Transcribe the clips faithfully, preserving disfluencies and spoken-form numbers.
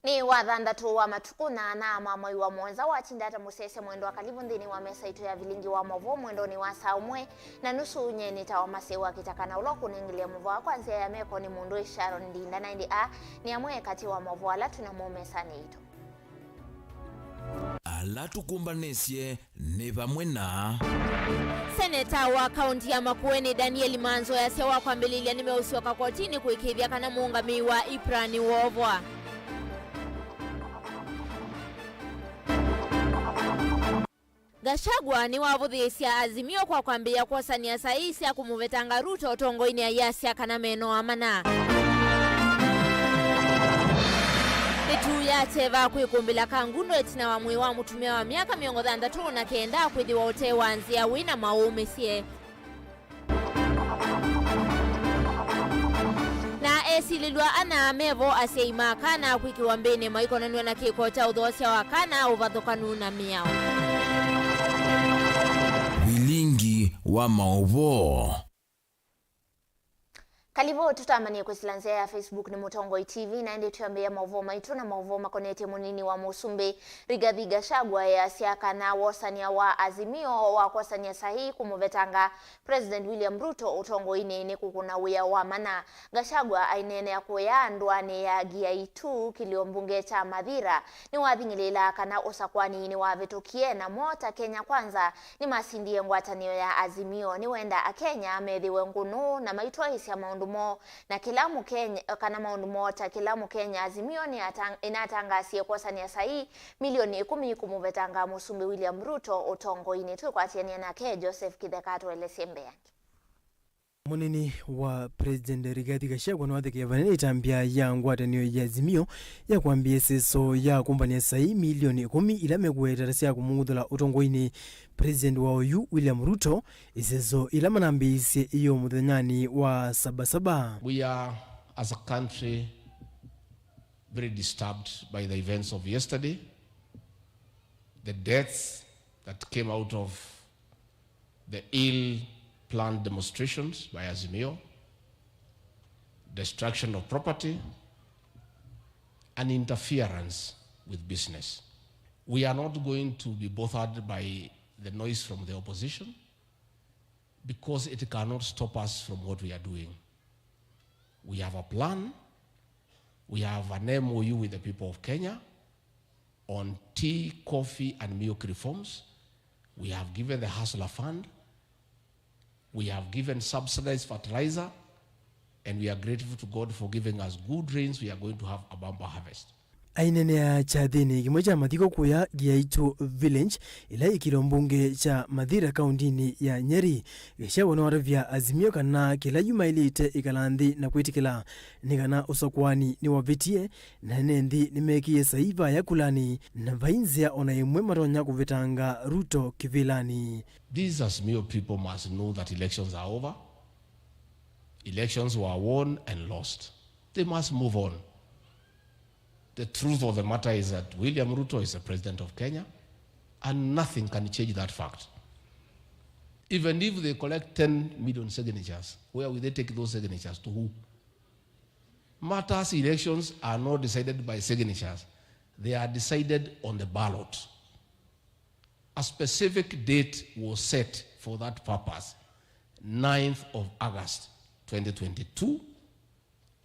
Nĩ wa thanthatũ wa matukũ na ana ma mwai wa mũonza, watinda ata mũsese mwendwa? Karibu nthĩnĩ wa mesa itũ ya vilingi wa maũvoo mwendonĩ wa saa ũmwe na nusu. Nye nĩtawa Maseo wa Kĩtaka, na ũla ũkũnengelea maũvoo kwa nzĩa ya meko nĩ mũndũ Sharon Ndinda, na ĩndĩ aa nĩ amwe katĩ wa maũvoo ala twĩ namo mesanĩ itũ. Ala tũkũmbanĩsye nĩ vamwe na. Seneta wa kaunti ya Makueni Daniel Manzo easya wa kwambĩlĩlya nĩmeũsyoka kotinĩ kũĩkĩĩthya kana mũũngamĩi wa IPRA nĩwoovwa. Gachagua nĩwavũthĩĩsya Azimio kwa kwambĩĩa kwosany'a saii sya kũmũvetanga Ruto ũtongoinĩ, ayasya kana menoamana. Mĩtuu ya Teva kwĩkũmbĩla Kangundo ĩtina wa mwĩĩ wa mũtumĩa wa myaka mĩongo thanthatũ na kenda kwĩthĩwa ũtee wa nzĩa wĩ na maũũmĩsye. Na esilĩlw'a ana mevo asyai ma kana kwĩkĩwa mbĩnĩ maikonanw'a na kĩko kya ũthoosya wa kana, ũvathũkanu na mĩao. Vilingi wa maũvoo. Karibu tũtambanĩe kwĩsĩla nzĩa ya Facebook nĩ Mũtongoi T V, na ĩndĩ twĩambĩĩa maũvoo maitũ na maũvoo makonetye mũnini wa mũsumbĩ Rigathi Gachagua easya kana wosany'a wa Azimio wa kwosany'a saii kũmũvetanga President William Ruto ũtongoinĩ nĩ kũkũna wĩa wa mana. Gachagua aineenea kũya ndũanĩ ya Giaitu, kĩlĩo mbunge kya Mathira, nĩwathing'ĩlĩĩlaa kana ũsakũani nĩwavĩtũkie, namo ta Kenya Kwanza nĩmasindie ngwatanĩo ya Azimio. Nĩwenda Akenya methĩwe ngũnũ na maitwaĩĩsya maũndũ moo na kĩla Mũkenya, kana maũndũ moo ta kĩla Mũkenya. Azimio nĩatang-, ĩnatangasie kwosany'a saii milioni ĩkũmi kũmũvetanga Mũsumbĩ William Ruto ũtongoinĩ. Twĩkwatĩanĩa nake Joseph Kĩtheka atũelesye mbeange. Mũnini wa President Rigathi Gachagua nĩwathĩkĩe vanene ĩtambya ya ngwatanĩo ya Azimio ya kwambĩĩa ĩseso ya kũmbanĩa saii milioni ĩkũmi ila mekũetata sya kũmũng'uthũla ũtongoinĩ President wa oyu William Ruto, ĩseso ila manambĩĩisye ĩyo mũthenyanĩ wa Sabasaba. We are, as a country, very disturbed by the events of yesterday, the deaths that came out of the ill-planned demonstrations by Azimio, destruction of property, and interference with business. We are not going to be bothered by the noise from the opposition because it cannot stop us from what we are doing. We have a plan. We have an M O U with the people of Kenya on tea, coffee, and milk reforms. We have given the Hustler Fund. We have given subsidized fertilizer, and we are grateful to God for giving us good rains. We are going to have a bumper harvest. Aineenea kyathĩnĩ kĩmwe kya mathiko kũya Giaitu Village, ĩla ĩ kĩlĩo mbunge kya Mathira, kaũntinĩ ya Nyeri, Gachagua nĩwatavya Azimio kana kĩla yumaĩlĩte ĩkala nthĩ na kwĩtĩkĩla nĩ kana ũsakũani nĩwavĩtie, na ene nthĩ nĩmekĩie saii vaya kulanĩ, na vai nzĩa o na ĩmwe matonya kũvetanga Ruto kĩvĩlanĩ. These Azimio people must know that elections are over. Elections were won and lost. They must move on. The truth of the matter is that William Ruto is the president of Kenya, and nothing can change that fact. Even if they collect ten million signatures, where will they take those signatures? To who? Matters, elections are not decided by signatures. They are decided on the ballot. A specific date was set for that purpose, ninth of August twenty twenty-two,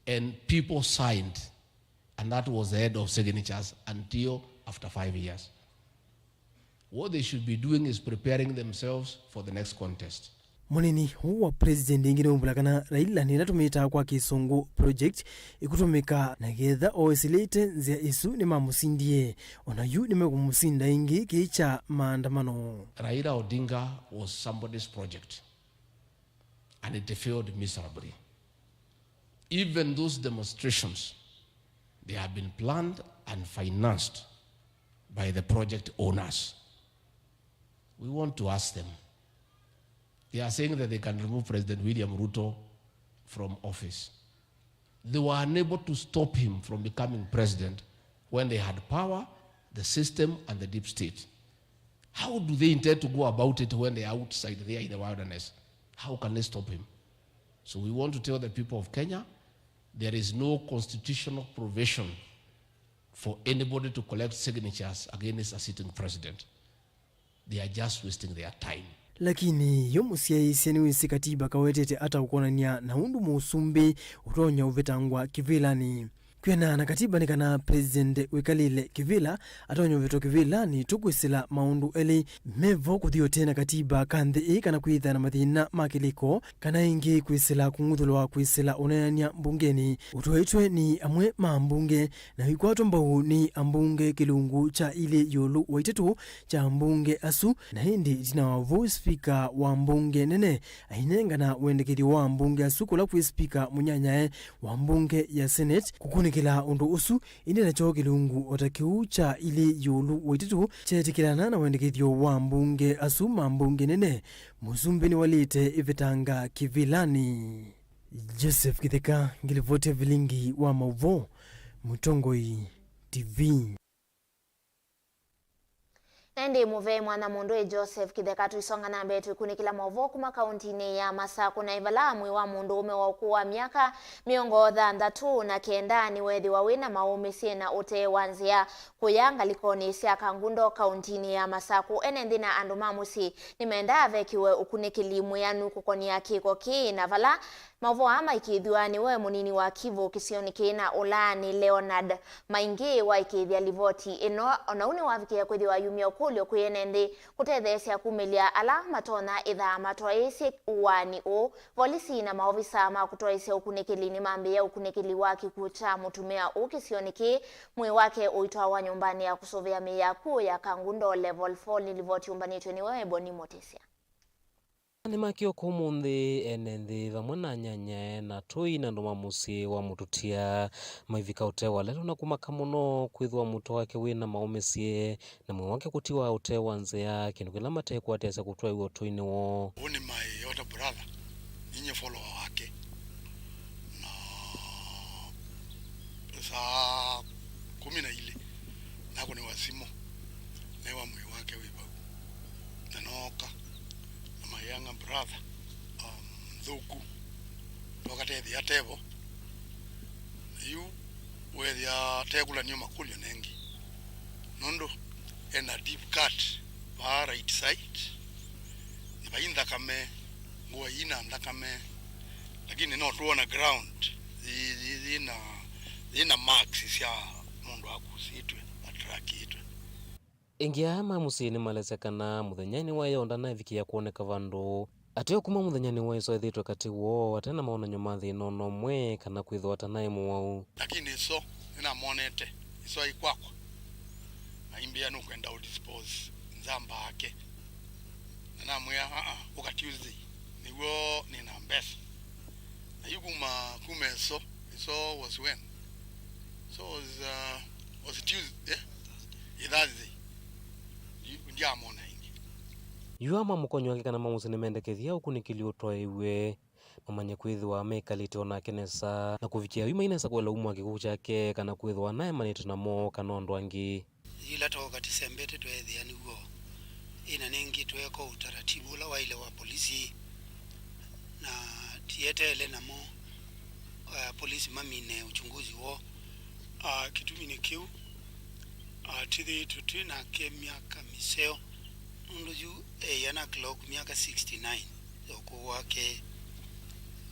and people signed, and that was the end of signatures until after five years. What they should be doing is preparing themselves for the next contest. Mũnini ũũ wa president ĩngĩ nĩwaumbũla kana Raila nĩla tũmĩtaa kwa kĩsũngũ project ĩkũtũmĩka, na ketha oĩsĩlĩte nzĩa ĩsu nĩmamũsindie, o na yu nĩmekũmũsinda ĩngĩ kĩĩ kya maandamano. Raila Odinga was somebody's project, and it failed miserably. Even those demonstrations, they have been planned and financed by the project owners. We want to ask them. They are saying that they can remove President William Ruto from office. They were unable to stop him from becoming president when they had power, the system, and the deep state. How do they intend to go about it when they are outside there in the wilderness? How can they stop him? So we want to tell the people of Kenya, there is no constitutional provision for anybody to collect signatures against a sitting president. They are just wasting their time. Lakini yo mũsyaĩĩsya nĩwĩsĩ katiba kawetete ata ũkonany'a na ũndũ mũsumbĩ ũtonya ũvetangwa kĩvĩlanĩ? Kwĩanana na katiba nĩ kana President wĩkalĩle kĩvĩla atonya ũvetwa kĩvĩlanĩ, tũkwĩsĩla maũndũ elĩ mevo kũthi ũtee na katiba ka nthĩ ĩĩ kana kwĩthĩa na mathĩna ma kĩlĩko, kana ĩngĩ kwĩsĩla kũng'uthũlwa kwĩsĩla ũneenany'a mbungenĩ ũtwaĩtwe nĩ amwe ma ambunge na ikwatwa mbau nĩ ambunge kĩlungu kya ilĩ ĩũlũ wa itatũ kya ambunge asu. Na ĩndĩ ĩtina wa vau, spika wa mbunge nene ainengana wendekethyo wa ambunge asu kũla kwĩ spika mũnyanyae wa mbunge ya Senate kũkunĩkĩla ũndũ ũsu. Ĩndĩ nakyo kĩlungu o ta kĩu kya ilĩ ĩũlũ wa itatũ kyeetĩkĩlana na wendekethyo wa ambunge asu ma mbunge nene. Mũsumbĩ nĩwalĩte ĩvetanga kĩvĩlanĩ. Joseph Kĩtheka, ngilivoti ya vilingi wa maũvoo, Mũtongoi T V. Na ĩndĩ mũvei mwana mũndũ ĩ Joseph Kĩtheka. Tũisonga na mbee tũikunĩkĩla maũvoo kuma kauntinĩ ya Masakũ, na ĩvala mwĩĩ wa mũndũũme wa ũkũũ wa myaka mĩongo thanthatũ na kenda nĩweethĩwa wĩ na maũmĩsye na ũtee wa nzĩa kũya ngalĩkonĩ sya Kangundo kauntinĩ ya Masakũ. Ene nthĩ na andũ ma mũsyĩ nĩmendaa vekĩwe ũkunĩkĩli mwĩanu kũkonĩa kĩko kĩĩ, na vala maũvoo aa maikĩĩthw'a nĩwe mũnini wa Kivu kĩsionĩ kĩĩ na ũlaani Leonard Maingi waikĩĩthya livoti ĩno. O na ũu nĩwavikĩe kwĩthĩwa ayumya ũkũlyo kwĩ ene nthĩ kũtetheesya kumĩlya ala matonya ĩthaa matwaĩĩsye ũaani ũũ. Volisi na maovisa ma kũtwaĩĩsya ũkunĩkĩli nĩmambĩĩa ũkunĩkĩli wa kĩkw'ũ kya mũtumĩa ũũ kĩsionĩ kĩĩ, mwĩĩ wake ũitwawa nyũmbanĩ ya kũsũvĩa mĩĩ ya akw'ũ ya Kangundo Level four. Nĩ livoti yũmbanĩtw'e nĩwe Eboni Mũtĩsya. Nĩ makĩo kũũ ũmũnthĩ, ene nthĩ vamwe na anyanyae na atũi na andũ ma mũsyĩ wa mũtũtia maivika ũtee wa lelũ na kũmaka mũno kwĩthĩwa mũtwe wake wĩ na maũmĩsye na mwĩĩ wake kũtiwa ũtee wa nzĩa, kĩndũ kĩla matekwatĩasya kũtwaĩwa ũtũinĩ woo. Ũũ nĩ my elder brother, ninyie follower wake. Na saa kũmi na ilĩ nakũnĩwa simũ, newa mwĩĩ wake wĩ vau. Na nooka na my younger brother, um, nthũku, ndoka tethĩa tevo. Na yu weethĩa tekũlanio makũlyo nengĩ, nũndũ ena deep cut vaa right side, na vai nthakame, ngũa ii na nthakame, lakini no twona ground yĩ, yĩ, yĩna, yĩna marks sya mũndũ akusĩtwe, atrakĩtwe. Ĩngĩ aa ma mũsyĩ nĩmalesya kana mũthenyainĩ wa ĩyo ndanaĩvikĩa kwoneka vandũ. Ateo kuma mũthenyanĩ wa ĩso ethĩĩtwe katĩ woo, ate na mawonany'o ma thĩna o na ũmwe kana kwĩthĩwa atanaĩ mũwau. Lakini ĩso nĩnamwonete, ĩso aĩ kwakwa, na aimbĩa nũkwenda ũdispose nzamba yake. Na namwĩa, "Aa, ũka Tuesday, nĩw'o nĩna mbesa." Na yu kuma, kuma ĩso, ĩso was when? So was, uh, was Tuesday, eh? Ĩ Thursday. Ndi-, ndiamona ĩngĩ. Yu aa ma mũkonyo wake kana ma mũsyĩ nĩmendekethya ũkunĩkĩli ũtwaĩwe, mamanye kwĩthĩwa mekalĩte o nake nesa, na kũvikĩa yu mai nesa kũelewa umo wa kĩkw'ũ kyake kana kwĩthĩwa naemanĩte namo kana andũ angĩ. Yĩla twooka tĩsembete tweethĩa nĩw'o, ĩna nĩngĩ tweeka ũtaratibu ũla waĩle wa polisi, na tieteele namo, uh, polisi mamine uchunguzi woo. Uh, kĩtumi nĩ kĩu, uh, tĩthĩĩtwe twĩ nake myaka mĩseo, nũndũ yu eĩa na clock myaka sixty-nine ya ũkũũ wake,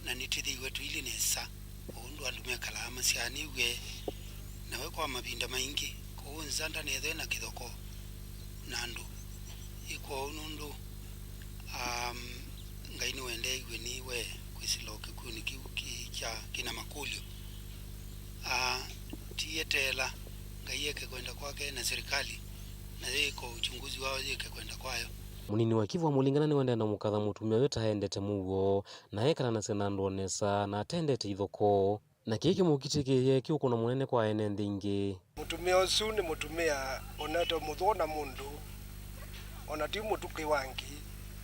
na nĩtĩthĩiwe tũilyĩ nesa, o ũndũ andũ mekalaa masyaanĩw'e. Na we kwa mavinda maingĩ kũũ nza ndanethwe na kĩthoko na andũ. Ĩ kwoou nũndũ, um, Ngai nĩwendeeiw'e nĩ we kwĩsĩla o kĩkw'ũnĩ kĩu kĩ kya, kĩna makũlyo. Ah, tieteela Ngai eke kwenda kwake na serikali na yĩko uchunguzi wao yĩke kwenda kwayo. Mũnini wa Kivu wa Mũlingana nĩwendeea na mũkatha mũtumĩa ũyũ ta endete mũuo, na ekananasya na andũ o nesa, na atendete ithokoo. Na kĩĩ kĩmũkitĩkĩĩe kĩ ũkũno mũnene kwa ene nthĩ ingĩ. Mũtumĩa ũsu nĩ mũtumĩa ũnete mũthũũ na mũndũ, o na ti mũtukĩ wa ngi.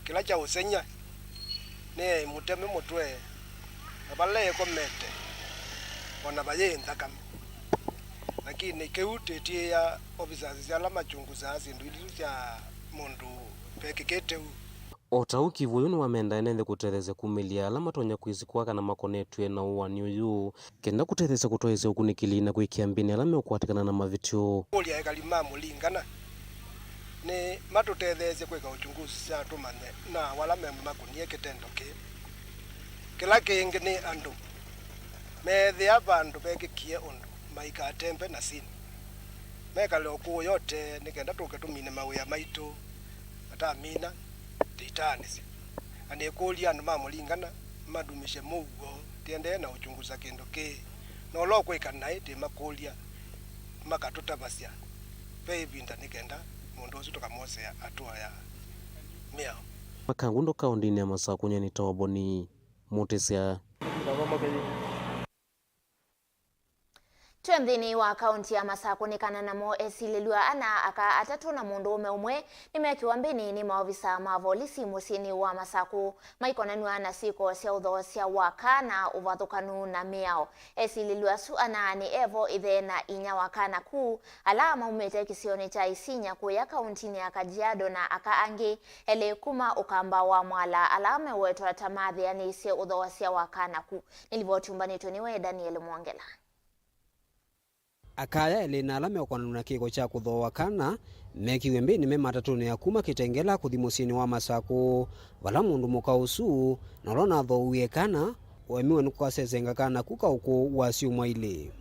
Kĩla kya ũsengy'a, nĩ mũteme mũtwe, na vala ekomete, o na vayĩ nthakame. Lakini kĩu tĩtiĩa officers ala machungusaa syĩndũ isu sya mũndũ vekĩkĩte ũu. O ta ũu, Kivuyu nĩwamenda ene nthĩ kũtetheesya kumĩlya ala matonya kwĩsĩ kwa kana makonetw'e na ũaani ũyũ, kenda kũtetheesya kũtwaĩĩsya ũkunĩkĩli na kwĩkĩa mbĩnĩ ala meũkwatĩkana na mavĩtyo. Kũlya ekali ma Mũlingana nĩ matũtetheesye kwĩka uchunguzi sya tũmanye na wala me makũnie kĩtendo kĩĩ. Kĩla kĩngĩ nĩ andũ meethĩa vandũ vekĩkie ũndũ maikatembe na sini. Mekale o kũũ yote nĩ kenda tũke tũmine mawĩa maitũ, matamina tĩitaanĩsye. Na nĩkũlya andũ ma Mũlingana madumisye mũuo, tĩendee na uchunguza kĩndũ kĩĩ, na ũla ũkwĩka naĩ tĩmakũlya makatũtavasya ve ĩvinda nĩ kenda mũndũ ũsu tũkamwosea atũa ya mĩao. Makangundo kaũndĩnĩ ya Masakũ, nyie nĩtawa Boni Mũtĩsya. Twĩ nthĩnĩ wa kaũnti ya Masakũ, nĩ kana namo esilĩlw'a ana, aka atatũ na mũndũũme ũmwe, nĩmekiwa mbĩnĩ nĩ maovisa ma volisi mũsyĩnĩ wa Masakũ, maikonanw'a na syĩko sya ũthoosya wa kana, ũvathũkanu na mĩao. Esilĩlw'a asu ana nĩ Evo, ĩthe na inya wa kana ku, ala maumĩte kĩsionĩ kya Isinya kũya kaũntinĩ ya Kajiado, na aka angĩ elĩ kuma Ũkamba wa Mwala, ala mewetwa ta mathĩanĩsye ũthoosya wa kana ku. Nĩ livoti ũmbanĩtwe nĩwe Daniel Mwongela. Aka aya elĩ na ala meũkonanw'a na kĩko kya kũthooa kana mekiwe mbĩnĩ me matatũnĩ ya kuma Kĩtengela kũthi mũsyĩnĩ wa Masakũ, vala mũndũ mũka ũsu na ũla ũnathoowie kana waemiwe nĩ kũkasesenga kana ku kaũkũ wa syumwa ilĩ.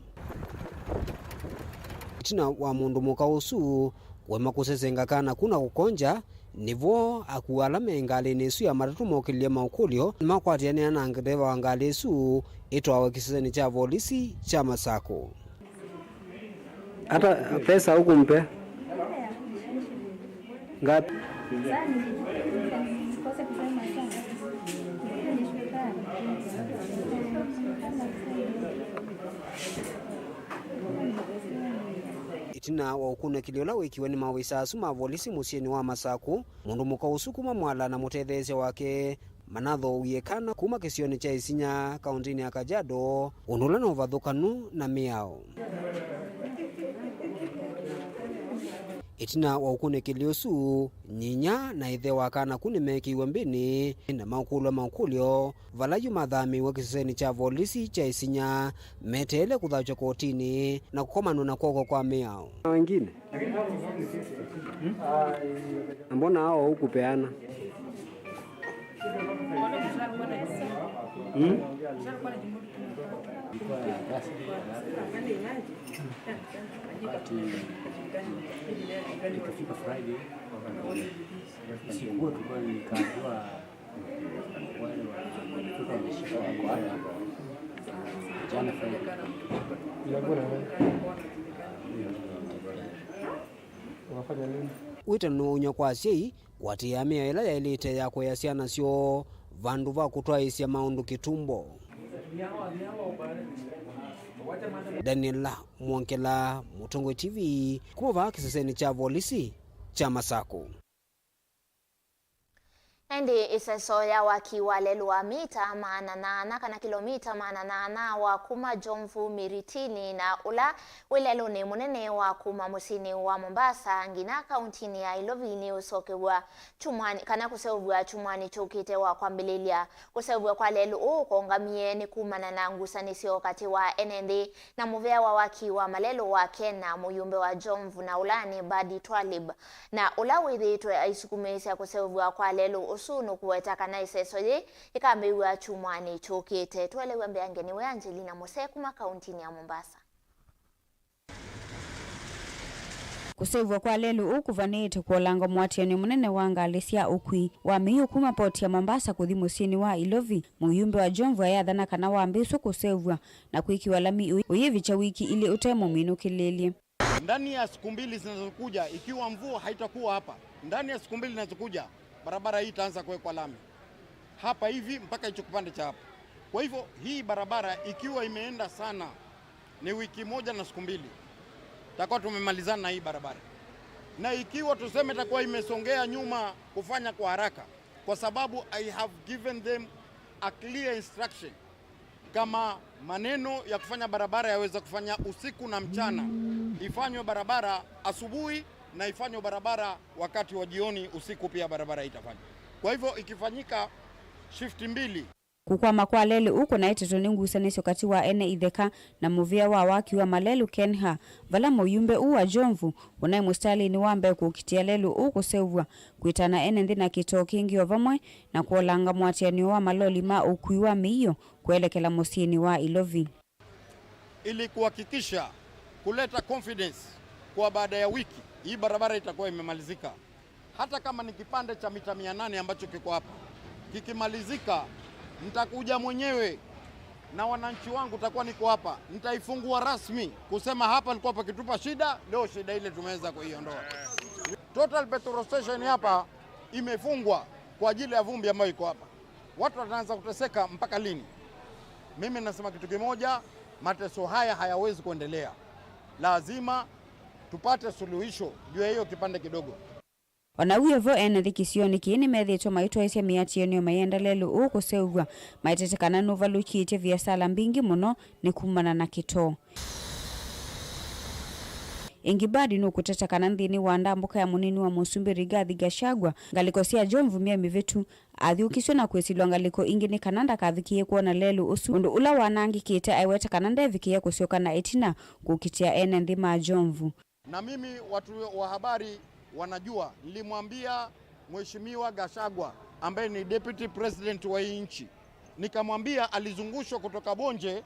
Ĩtina wa mũndũ mũka ũsu kũema kũsesenga kana ku na kũkonja, nĩvo akuu ala me ngalĩnĩ ĩsu ya matatũ mokĩlilye maũkũlyo, nĩmakwatĩanĩa na ndereva wa ngalĩ ĩsu ĩtwawe kĩsesenĩ kya volisi kya Masakũ. Hata pesa hukumpe? Ngapi? Ĩtina wa ũkunĩkĩli ũla wĩkiwe nĩ maovisa asu ma volisi mũsyĩnĩ wa Masakũ, mũndũ mũka ũsu kuma Mwala na mũtetheesya wake manathoowie kana kuma kĩsionĩ kya Isinya, kaũntĩnĩ ya Kajiado, ũndũ ũla no ũvathũkanu na mĩao. Ĩtina wa ũkunĩkĩli ũsu, nyinya na ĩthe wa kana ku nĩmeekĩiwe mbĩnĩ na maũkũlw'a maũkũlyo, vala yu mathamĩiwe kĩsesenĩ kya volisi kya Isinya meteele kũthaũkya kotinĩ na kũkomanw'a na kw'oko kwa mĩao. Na wengine? Na mbona hao hukupeana? Hmm? Wakati ikafika Friday, sikuwa tu, nikajua wale walikuwa wameshika wako hapa. Jana Friday. Unafanya nini? Wĩtano wa ũny'a kwa asyai kũatĩĩa mĩao ĩla yaĩlĩte ya kũea syana syoo vandũ va kũtwaĩĩsya maũndũ kĩtumbo. Daniel Mwongela, Mũtongoi T V, kuma vaa kĩsesenĩ kya volisi kya Masakũ. Ĩndĩ ĩseso ya waki wa lelũ wa mita maana nana kana kĩlomita maana nana wa kuma Jomvu Miritini na ũla wĩ lelũnĩ mũnene wa kuma mũsyĩnĩ wa Mombasa nginya kaũntinĩ ya Ilovi nĩ ũsokew'a kyumwanĩ, kana kũseũvw'a kyumwanĩ kyũkĩte wa kwambĩlĩlya. Kũseũvw'a kwa lelũ ũũ kũũngamie nĩ kumana na ngusanĩsyo katĩ wa ene nthĩ na mũvea wa waki wa malelũ wa Kenya, mũyumbe wa Jomvu na ũlaanĩ Badi Twalib, na ũla wĩthĩĩtwe aisukumĩĩsya kũseũvw'a kwa lelũ ũsu nũkũweta kana ĩseso yĩĩ ĩkambĩĩw'a kyumwanĩ kyũkĩte. Tũelew'a mbeange nĩwe Angelina Mose kuma kaũntinĩ ya Mombasa. Kũseũvw'a kwa lelũ ũũ kũvanĩĩte kũolanga mũatĩanĩo mũnene wa ngalĩ sya ũkui wa mĩio kuma poti ya Mombasa kũthi mũsyĩnĩ wa Ilovi. Mũyumbe wa Jomvu ayathana kana wambĩĩsw'a kũseũvw'a na kwĩkĩwa lami ũyĩvikya wiki ilĩ ũte mũminũkĩlĩlye. Ndani ya siku mbili zinazokuja, ikiwa mvua haitakuwa hapa, ndani ya siku mbili zinazokuja, barabara hii itaanza kuwekwa lami. Hapa hivi mpaka hicho kipande cha hapa. Kwa hivyo, hii barabara ikiwa imeenda sana, ni wiki moja na siku mbili, tutakuwa tumemalizana na hii barabara. Na ikiwa tuseme itakuwa imesongea nyuma kufanya kwa haraka, kwa sababu I have given them a clear instruction. Kama maneno ya kufanya barabara yaweza kufanya usiku na mchana, ifanywe barabara asubuhi na ifanywe barabara wakati wa jioni, usiku pia barabara itafanywa. Kwa hivyo ikifanyika shift mbili. Kũkwama kwa lelũ ũũ kũnaetetwe nĩ ngusanĩsyo katĩ wa ene itheka na mũvĩa wa waki wa malelũ KeNHA, vala mũyumbe ũũ wa Jomvu ũnaĩ mũsitalĩnĩ wa mbee kũkitĩa lelũ ũũ kũseũvw'a, kwĩtana ene nthĩ na kĩtoo kĩngĩ o vamwe na kũolanga mũatĩanĩo wa maloli ma ũkui wa mĩio kwelekela mũsyĩnĩ wa Ilovi. Ili kuhakikisha kuleta confidence kwa baada ya wiki, hii barabara itakuwa imemalizika. Hata kama ni kipande cha mita mia nane ambacho kiko hapa, kikimalizika, nitakuja mwenyewe na wananchi wangu, takuwa niko hapa, nitaifungua rasmi kusema hapa ilikuwa pakitupa shida, leo shida ile tumeweza kuiondoa. Total Petrol Station hapa imefungwa kwa ajili ya vumbi ambayo iko hapa. Watu wataanza kuteseka mpaka lini? Mimi nasema kitu kimoja, mateso haya hayawezi kuendelea. Lazima tupate suluhisho juu ya hiyo kipande kidogo. O na w'o vo, ene nthĩ kĩsionĩ kĩĩ nĩmethĩĩtwe maitwaĩsya mĩatĩanĩo mayenda lelũ ũũ kũseũvw'a, maetete kana nũvalũkĩtye viasala mbingĩ mũno nĩ kumana na kĩtoo. Ĩngĩ Mbadi nũkũteta kana nthĩnĩ wa ndambũka ya mũnini wa mũsumbĩ Rigathi Gachagua, ngalĩko sya Jomvu myei mĩvĩtu athyũũkisw'e na kwĩsĩlw'a ngalĩko ingĩ nĩ kana ndakavikĩĩe kwona lelũ ũsu, ũndũ ũla wanangĩkĩte aiweta kana ndevikĩĩa kũsyoka na ĩtina kũkitĩa ene nthĩ ma Jomvu. Na mimi watu wa habari wanajua, nilimwambia Mheshimiwa Gachagua ambaye ni deputy president wa hii nchi, nikamwambia alizungushwa kutoka Bonje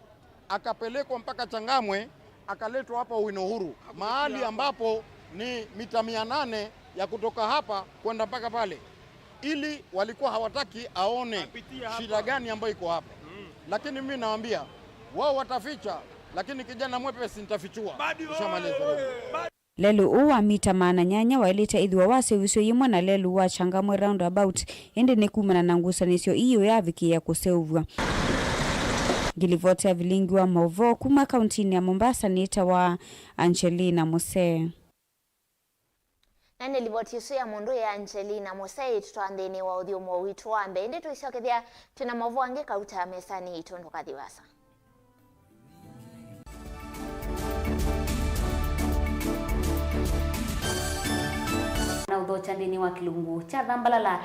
akapelekwa mpaka Changamwe, akaletwa hapa Owino Uhuru, mahali ambapo ni mita mia nane ya kutoka hapa kwenda mpaka pale, ili walikuwa hawataki aone shida gani ambayo iko hapa. Lakini mimi nawaambia, wao wataficha, lakini kijana mwepesi nitafichua. Tushamaliza. Lelũ ũũ wa mita maana nyanya waĩlĩte ĩthĩwa waseũvisw'e yĩmwe na lelũ wa Changamwe roundabout, ĩndĩ nĩ kumana na ngusanĩsyo ii ũyavikĩĩa kũseũvw'a. Ngilivoti ya vilingi wa maũvoo kuma kauntinĩ ya Mombasa nĩtawa Angelina Musee. Na nĩ livoti ĩsu ya mũndũ ya Angelina Musee ĩtũtwaa nthĩnĩ wa ũthyũmũo witũ wa mbee, ĩndĩ twĩsyokethya twĩ na maũvoo angĩ kauta mesanĩ yitũ, ndũkathi vaasa. Na ũthokya nthĩnĩ wa kĩlungu kya Thambalala.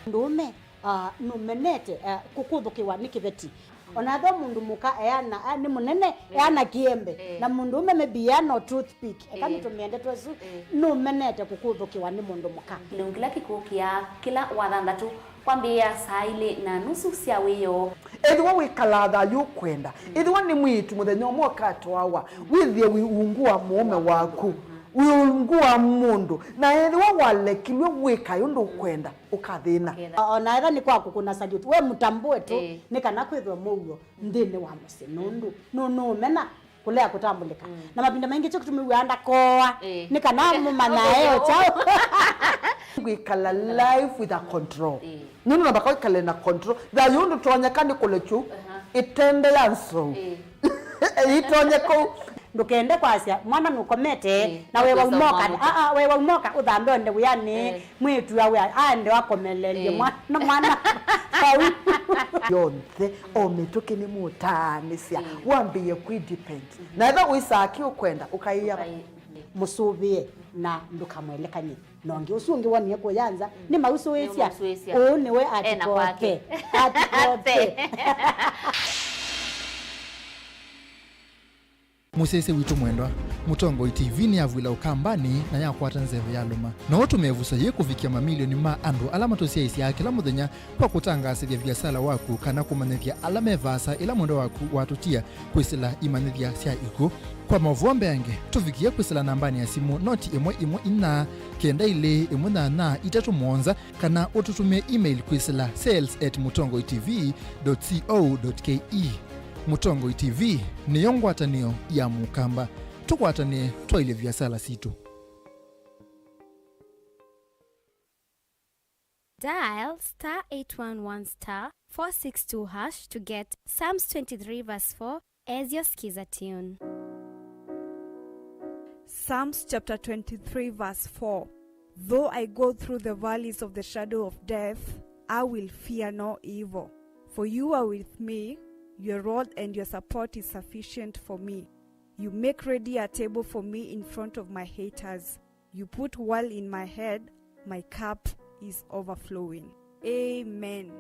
Mũndũũme, ah, nũmenete, ah, kũkũthũkĩwa nĩ kĩveti. Ona ethĩwa mũndũ mũka eana, ah, nĩ mũnene, eana kĩembe. Na mũndũũme maybe eana o toothpick. Eka nĩtũmĩe ndeto ĩsu, nũmenete kũkũthũkĩwa nĩ mũndũ mũka. Kĩlungu kĩla kĩkũkĩa kĩla Wathanthatũ kwambĩĩa saa ilĩ na nusu sya wĩoo. Ethĩwa wĩkalaa thayũ ũkwenda, ethĩwa nĩ mwĩĩtu mũthenya ũmwe ũkatwawa, wĩthĩe wĩ ungu wa mũũme waku, wĩ ungu wa mũndũ, na ethĩwa walekilw'e wĩkae ũndũ ũkwenda, ũkathĩna. O na ethĩwa nĩ kwa kũkũna salute, we mũtambũe tu, nĩ kana kwĩthwe mũuo nthĩnĩ wa mũsyĩ, nũndũ nũnũũmena kũlea kũtambũlĩka. Na mavinda maingĩ kyo kĩtũmĩw'aa ndakooa nĩ kana mũmanyae o kyaũ. Ngwĩkala life with a control. Nũndũ namba kaũ ĩkale na control. Thayũ ndũtonyeka nĩ kũlekyu ĩtende ya nsou. Ĩtonye kũu. Ndũkende kwasya mwana nũkomete na wewa umoka. Aa, wewa umoka ũthambe onde wĩanĩ. Mwĩĩtu awe aende akomelelye mwana, mwana vau. Yonthe o mĩtũkĩ nĩmũtaanĩsya wambĩĩe kwĩ depend. Na ethĩwa ũisaa kĩ ũkwenda, ũkaĩa mũsũvĩe na ndũkamwelekany'e na ũngĩ. Ũsu ũngĩ wonie kũya nza nĩ mausũĩsya. Ũũ nĩwe atikote. Atikote. Mũsyaĩĩsya witũ mwendwa, Mũtongoi T V nĩyavw'ĩla Ũkambanĩ na yakwata nzeve yalũma. No ũtũme ĩvuso yĩĩ kũvikĩa mamilioni ma andũ ala matũsyaĩĩsyaa kĩla mũthenya kwa kũtangaasĩthya viasala waku kana kũmanyĩthya ala me vaasa ĩla mwendwa waku watũtia kwĩsĩla imanyĩthya sya ikw'ũ. Kwa maũvoo mbeange, tũvikĩe kwĩsĩla nambanĩ ya simũ noti ĩmwe ĩmwe inya, kenda ilĩ ĩmwe nyanya itatũ mũonza, kana ũtũtũmĩe email kwĩsĩla sales at mũtongoi T V dot co dot K E. Mũtongoi T V nĩyo ngwatanĩo ya Mũkamba. Tũkwatanĩe twaĩlye viasala sitũ. Dial star eight one one star four six two hash to get Psalms twenty-three verse four as your Skiza tune. Psalms chapter twenty-three, verse four. Though I go through the valleys of the shadow of death, I will fear no evil, for you are with me, your rod and your support is sufficient for me. You make ready a table for me in front of my haters. You put oil in my head, my cup is overflowing. Amen.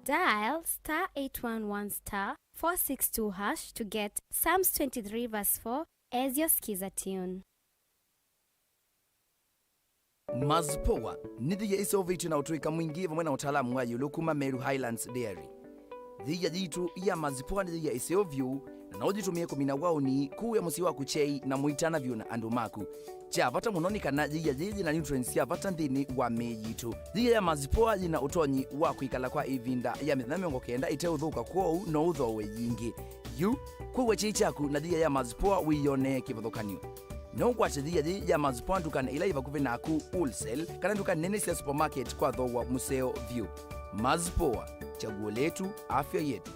Dial star eight one one star four six two hash to get Psalms twenty-three verse four as your Skiza tune. Mazpoa nĩ thia ĩseũvĩtw'e na ũtũĩka mwingĩ vamwe na ũtaalamu wa ĩũlũ kuma Meru Highlands Dairy. Thia yitũ ya Mazpoa nĩ thia ĩseũ vyũ, na no ũyĩtũmĩe kũmina waũni, kũĩa mũsyĩ waku kyei, na mũitana vyũ na andũ maku. Kya vata mũno nĩ kana yĩia yĩĩ yĩ na nutrients sya vata nthĩnĩ wa mĩĩ yitũ. Yĩia ya Mazpoa yĩ na ũtonyi wa kwĩkala kwa ĩvinda ya mĩthenya mĩongo kenda ĩteũthũka, kwoou no ũthooe yingĩ. Yu, kũw'a kyei kyaku na yĩia ya Mazpoa wĩyonee kĩvathũkany'o. No ũkwate yĩia yĩĩ ya Mazpoa ndukanĩ ila yĩ vakuvĩ naku, wholesale, kana nduka nene sya supermarket kwa thooa mũseo vyũ. Mazpoa, chaguo letu, afya yetu.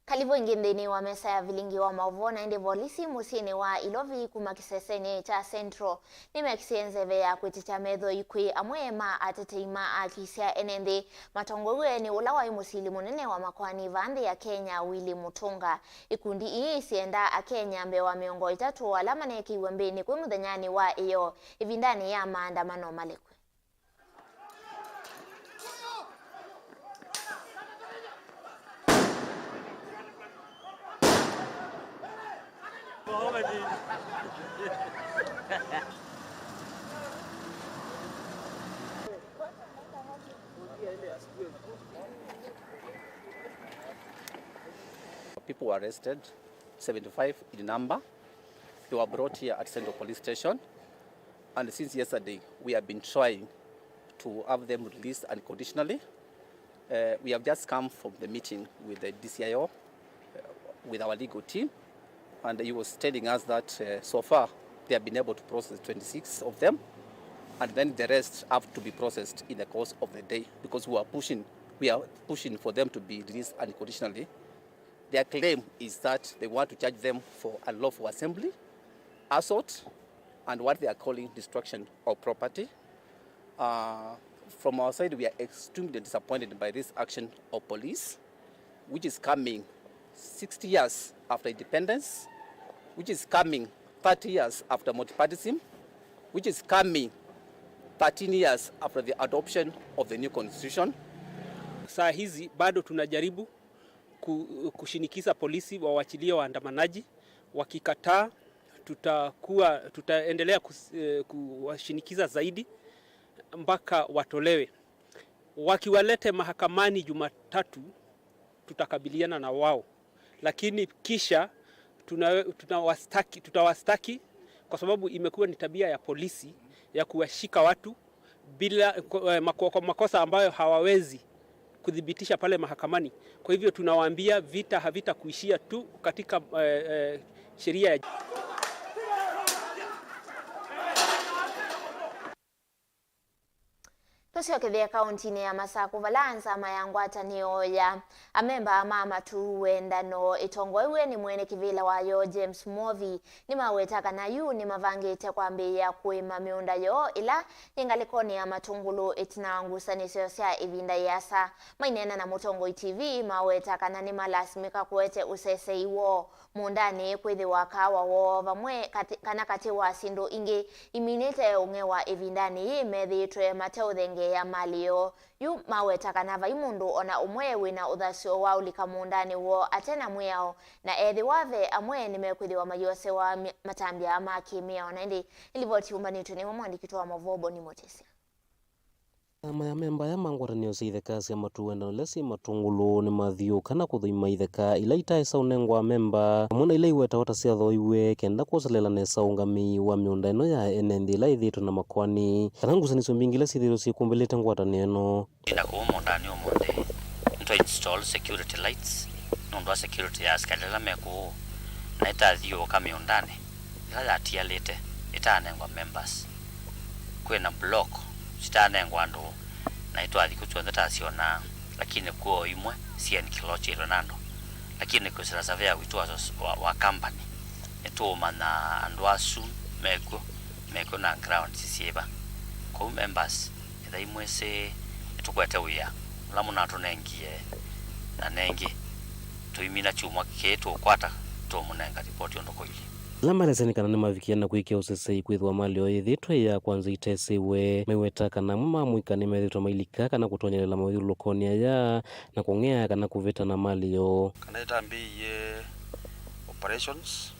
Kalivũ ĩngĩ nthĩnĩ wa mesa ya vilingi wa maũvoo. Na ĩndĩ volisi mũsyĩnĩ wa Ilovi kuma kĩsesenĩ kya Central nĩmekĩsye nzeve ya kwĩtĩkya methoi kwĩ amwe ma atetei ma aki sya ene nthĩ matongoew'e nĩ ũla waĩ mũsili mũnene wa makoani vaa nthĩ ya Kenya, Willy Mutunga. Ikundi ii syenda Akenya mbee wa mĩongo ĩtatũ ala manekĩiwe mbĩnĩ kwĩ mũthenyanĩ wa ĩyoo ĩvindanĩ ya maandamano malekw'e. People were arrested, seventy-five in number. They were brought here at Central Police Station. And since yesterday, we have been trying to have them released unconditionally. Uh, we have just come from the meeting with the D C I O, uh, with our legal team, and he was telling us that, uh, so far they have been able to process twenty-six of them, and then the rest have to be processed in the course of the day because we are pushing, we are pushing for them to be released unconditionally. Their claim is that they want to charge them for unlawful assembly, assault, and what they are calling destruction of property. Uh, from our side, we are extremely disappointed by this action of police, which is coming sixty years after independence, which is coming thirty years after multipartyism, which is coming thirteen years after the adoption of the new constitution. Saa hizi bado tunajaribu ku-, kushinikiza polisi wawachilie waandamanaji. Wakikataa, tutakuwa, tutaendelea kus-, eh, kuwashinikiza zaidi mpaka watolewe. Wakiwalete mahakamani Jumatatu, tutakabiliana na wao, lakini kisha tuna-, tunawastaki, tutawastaki kwa sababu imekuwa ni tabia ya polisi ya kuwashika watu bila, kwa, eh, mako-, kwa makosa ambayo hawawezi kuthibitisha pale mahakamani. Kwa hivyo tunawaambia vita havitakuishia tu katika, eh, eh, sheria ya Tũsyoke Kũvĩa kaũntinĩ ya Masakũ, vala nzama ya ngwatanĩo ya amemba ma matu wendano ĩtongoew'e nĩ mwene kĩvĩla wayo James Mwovi nĩmaweta kana yu nĩmavangĩte kwambĩĩa kũĩma mĩũnda yoo ĩla yĩ ngalĩkonĩ ya Matũngũlũ ĩtina wa ngusanĩsyo sya ĩvinda ĩasa. Maineena na Mũtongoi T V, maweta kana nĩmalasimĩka kũete ũsesei woo mũũndanĩ, kwĩthĩwa kaawa woo vamwe katĩ, kana katĩ wa syĩndũ ingĩ iminĩte ũng'ewa ĩvindanĩ yĩĩ methĩĩtwe mateũthengeea malĩ yoo. Yu maweta kana vai mũndũ o na ũmwe wĩ na ũthasyo wa ũlika mũũndanĩ woo ate na mwĩao, na ethĩwa ve amwe nĩmekwĩthĩwa mayosewa mi-, matambya ma kĩ-mĩao. Na ĩndĩ nĩ livoti yũmbanĩtw'e nĩwe mũandĩki witũ wa maũvoo Boni Mũtĩsya. Nzama ya amemba aya ma ngwatanĩo sya itheka sya matu wendano ila syĩ Matũngũlũ nĩmathiũũka na kũthũima itheka ila itaesa ũnengwa amemba, vamwe na ila iwetawa ta syathooiw'e kenda kwoselela nesa ũũngamĩi wa mĩũnda ĩno ya ene nthĩ ĩla ĩthĩĩtwe na makoani, kana ngusanĩsyo mbingĩ ila syĩthĩĩtwe syĩkũmbĩlĩte ngwatanĩo ĩno. Ĩla kũu mũũndanĩ ũmũnthĩ, nĩtwa install security lights nũndũ wa security ya asikalĩ ala me kũu, na ĩtathiũũka mĩũndanĩ ĩla yatialĩte ĩtaanengwa members. Kwĩ na block sitaanengwa andũ, na nĩtwathi kũ syonthe tasyonaa, lakini kwĩ o imwe syenclochetwe na andũ. Lakini kwĩsĩla surveyor witũ wa, wa, wa company, nĩtũũmanya andũ asu mekw'o, mekw'o na grounds syĩva. Kwoou members, ethai mwĩsĩ, nĩtũ- Tũkwete wĩa ũla mũnatũnengie, na nengĩ, tũimina kyumwa kĩĩ tũũkwata, tũũmũnenga ripoti ũndũ kũilyĩ. Ala malesya nĩ kana nĩmavikie na kwĩkĩa ũsesei kwĩthĩwa malĩ yoo yĩthĩĩtwe ya kwanza itesĩwe. Meweta kana amwe ma amũika nĩmethĩĩtwe mailika kana kũtonyelela mawĩthyũlũlũkonĩ aya na kũng'ea kana kũvĩta na malĩ yoo. Kana ĩtambĩĩie operations,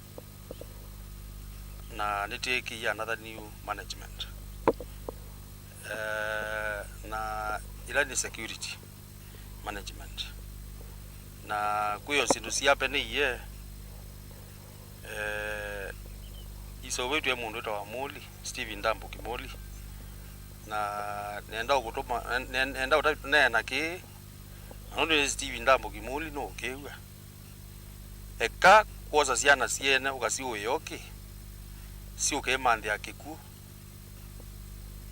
na nĩtwĩkĩie another new management. Eh, na ĩla nĩ security management. Na kwĩ o syĩndũ siapeneie, eh, iseũvĩtw'e mũndũ wĩtawa Mũli, Stephen Ndambo Kimũli. Na nenda ũkũtũma, ne-, nenda ũta-, neena kĩĩ, na nũndũ nĩ Stephen Ndambo Kimũli nũũkĩw'a. Eka kwosa syana syene ũkasiũĩa ũkĩ, syũke imanthĩa kĩkw'ũ.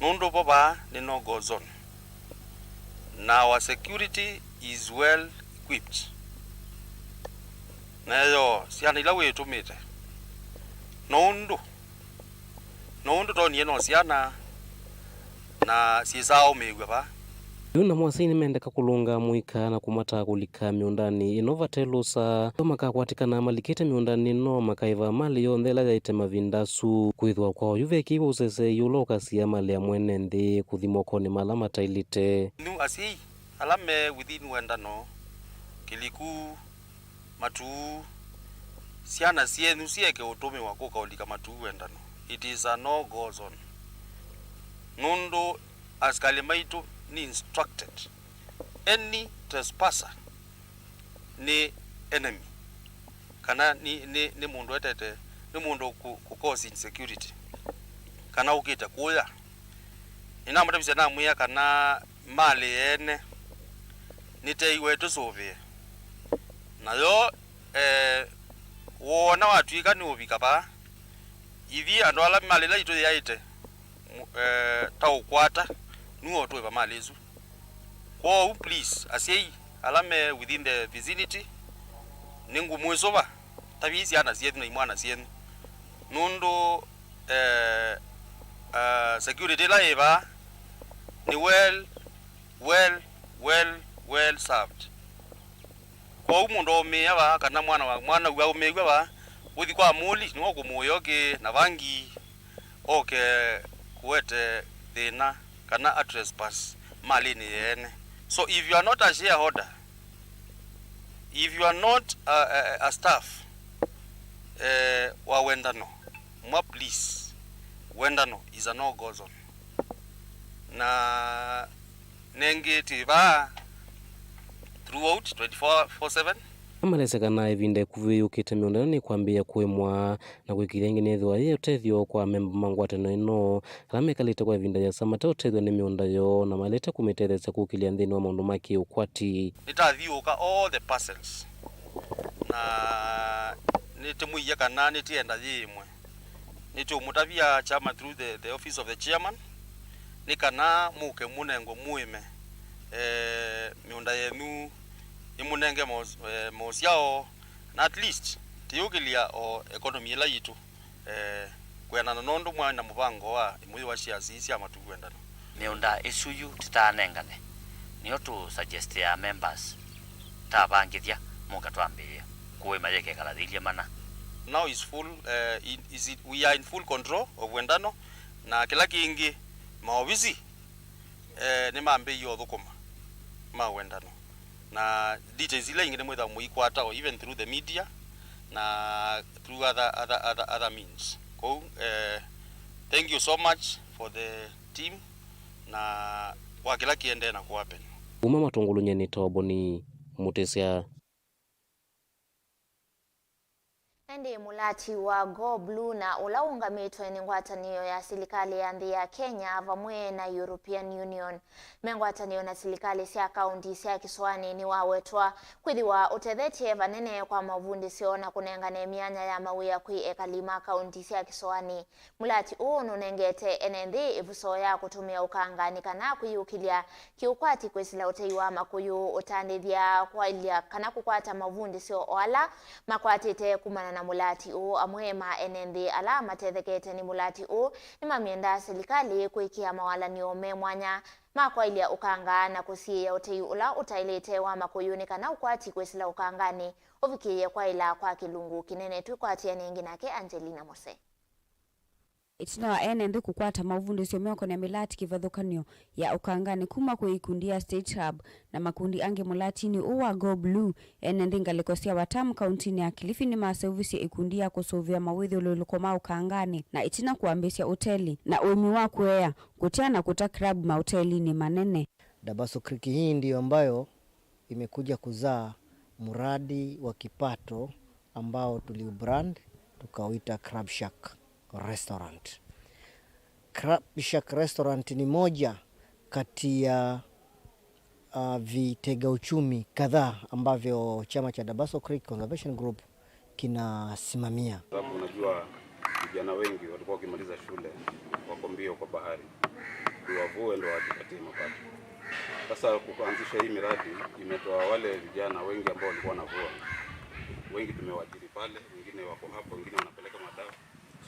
Nũndũ vo vaa nĩ no-go zone. Na our security is well equipped. Nayo syana ila wĩtũmĩte, no ũndũ, no ũndũ tonie no syana, na syĩsaa ũmĩĩw'a vaa. Yu namo asyai nĩmendeka kũlũnga amũika na kũmataa kũlika mĩũndanĩ ĩno vate lũsa. Yu makakwatĩkana malikĩte mĩũndanĩ ĩno makaĩva malĩ yonthe ĩla yaĩte mavinda asu. Kwĩthĩwa kwa oyu vekĩiwe ũsesei ũla ũkasia malĩ ya mwene nthĩ kũthi mokonĩ ma ala mataĩlĩte. Nũ asyai ala me within wendano, kĩliku, matuu, syana syenyu syeke ũtũmĩwa kũka ũlika matuu wendano. It is a no-go zone. Nũndũ asikalĩ maitũ nĩ instructed, any trespasser nĩ enemy, kana nĩ, nĩ, nĩ mũndũ etete, nĩ mũndũ kũ, kũ cause insecurity, kana ũkĩte kũya. Nĩnamũtavisye namwĩa kana malĩ yeene nĩteiwe tũsũvĩe. Nayo, eh, woona watw'ĩka nĩũvika vaa, ithyĩ andũ ala malĩ ĩla itũyaĩte, mu-, eh, ta ũkwata, nue ũtũĩva malĩ ĩsu. Kwoou, please, asyai ala me within the vicinity, nĩngũmwĩsũva, tavyai syana syenyu na imwana syenyu. Nũndũ, eh, ah, security ĩla yĩ vaa nĩ well, well, well, well served. Kwoou mũndũ aũmĩĩa vaa, kana mwana wa, mwana ũu aũmĩĩw'a vaa, ũthi kwa Mũli, nĩwe ũkũmũĩa ũkĩ na vangi, oke kũete thĩna, kana a trespass malĩnĩ yeene. So if you are not a shareholder, if you are not a, a, a staff, eh, wa wendano, mwa please, wendano is a no-go zone. Na nengĩ twĩ vaa throughout twenty-four seven. Amalesya kana ĩvinda ĩkuvĩ yũkĩte mĩũnda ĩno nĩkwambĩĩa kũĩmwa na kwĩkĩthya ĩngĩ nĩthĩwa yĩ ũtethyo kwa amemba ma ngwatanĩo ĩno ala mekalĩte kwa ĩvinda yĩasa mate ũtethw'a nĩ mĩũnda yoo na maĩlĩte kũmĩtetheesya kũkĩlya nthĩnĩ wa maũndũ ma kĩ-ũkwati. Nĩtathiũũka all the parcels na nĩtĩmwĩie kana nĩtĩenda yĩĩmwe. Nĩtũũmũtavya chairman through the, the office of the chairman, nĩ kana mũke mũnengwe mũĩme, eh, mĩũnda yenyu, ĩmũnenge mos-, eh, mosyao, na at least tĩyũkĩlya o economy ĩla yitũ, eh, kwĩanana nũndũ mwaĩ na mũvango wa imũyĩwa shares ii sya matuku endano. Mĩũnda ĩsu yu tĩtaanengane, nĩyo tũ suggestĩaa members, tavangĩthya, mũka twambĩĩe kũĩma yĩkekala thĩilye mana. Now is full, eh, in, is it, we are in full control of wendano, na kĩla kĩngĩ, maovisi, eh, nĩmambĩĩie ũthũkũma ma wendano, na details ila ingĩ nĩmwĩtha mũikwata o even through the media na through other, other, other, other means. Kwoou, eh, thank you so much for the team na kwa kĩla kĩendee na kũapen. Kuma Matũngũlũnyenĩ, Toboni Mũtĩsya. Ĩndĩ mũlati wa Go Blue na ũla ũũngamĩtwe nĩ ngwatanĩo ya silikalĩ ya nthĩ ya Kenya vamwe na European Union me ngwatanĩo na silikalĩ sya kaunti sya kĩsoanĩ nĩwawetwa kwĩthĩwa ũtethetye vanene kwa mavundĩsyo na kũnengane myanya ya mawĩa kwĩ ekali ma kaunti sya kĩsoanĩ. Mũlati ũũ nũnengete ene nthĩ ĩvuso ya kũtũmĩa ũkanga nĩ kana kwĩyũkĩlya kĩũkwati kwĩsĩla ũtei wa makũyũ, ũtandĩthya, kwaĩlya kana kũkwata mavundĩsyo o ala makwatĩte kumana Na mũlati ũũ, amwe ma ene nthĩ ala matethekete nĩ mũlati ũũ nĩmamyendaa silikalĩ kwĩkĩa mawalany'o me mwanya ma kwaĩlya ũkanga na kũsiĩĩa ũtei ũla ũtaĩlĩte wa makũyũ nĩ kana ũkwati kwĩsĩla ũkanganĩ ũvikĩĩe kwaĩla kwa kĩlungu kĩnene. Twĩkwatĩanĩe ĩngĩ nake Angelina Mose. Ĩtina wa ene nthĩ kũkwata mavundĩsyo meũkonĩa mĩlati kĩvathũkany'o ya ũkanganĩ kuma kwĩ ikundi ya State Hub na makundi angĩ mũlatinĩ ũũ wa Go Blue, ene nthĩ ngalĩko sya Watamu kauntinĩ ya Kilifi nĩmaseũvisye ikundi ya kũsũvĩa mawĩthyũlũlũko ma ũkanganĩ na ĩtina kũambĩĩsya ũteli na ũĩmi wa kũea, kũtea na kũta club maũtelinĩ manene. Dabaso Creek hii ndiyo ambayo imekuja kuzaa mradi wa kipato ambao tuliubrand tukauita Crab Shack Restaurant. Crab Shack Restaurant ni moja kati ya, ah, vitega uchumi kadhaa ambavyo chama cha Dabaso Creek Conservation Group kinasimamia. Sababu unajua vijana wengi walikuwa wakimaliza shule wako mbio kwa bahari, ndio wavue, ndio wajipatie mapato. Sasa kuanzisha hii miradi imetoa wale vijana wengi ambao walikuwa wanavua, wengi tumewaajiri pale, wengine wako hapo, wengine wanapeleka madafu,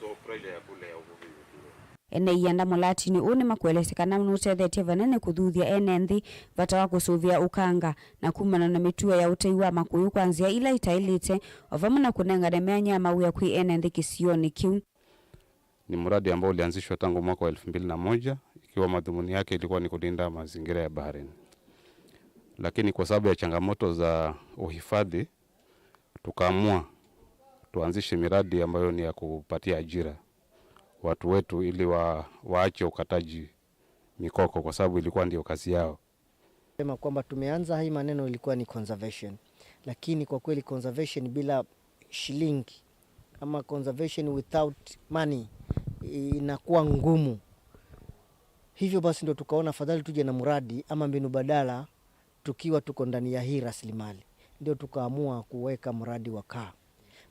so pressure ya kule ya uvuvi imepungua. Ene ianda mũlatinĩ ũũ nĩmakuelesya kana nũtethetye vanene kũthuthya ene nthĩ vata wa kũsũvĩa ũkanga na kumana na mĩtuo ya ũtei wa makũyũ kwa nzĩa ila itaĩlĩte, o vamwe na kũnengane myanya ya mawĩa kwĩ ene nthĩ kĩsionĩ kĩu. Ni mradi ambao ulianzishwa tangu mwaka wa elfu mbili na moja, ikiwa madhumuni yake ilikuwa ni kulinda mazingira ya baharini. Lakini kwa sababu ya changamoto za uhifadhi, tukaamua tuanzishe miradi ambayo ni ya kupatia ajira watu wetu ili wa-, waache ukataji mikoko, kwa sababu ilikuwa ndio kazi yao. Sema kwamba tumeanza hii maneno ilikuwa ni conservation, lakini kwa kweli conservation bila shilingi ama conservation without money inakuwa ngumu. Hivyo basi ndio tukaona afadhali tuje na mradi ama mbinu badala tukiwa tuko ndani ya hii rasilimali. Ndio tukaamua kuweka mradi wa kaa.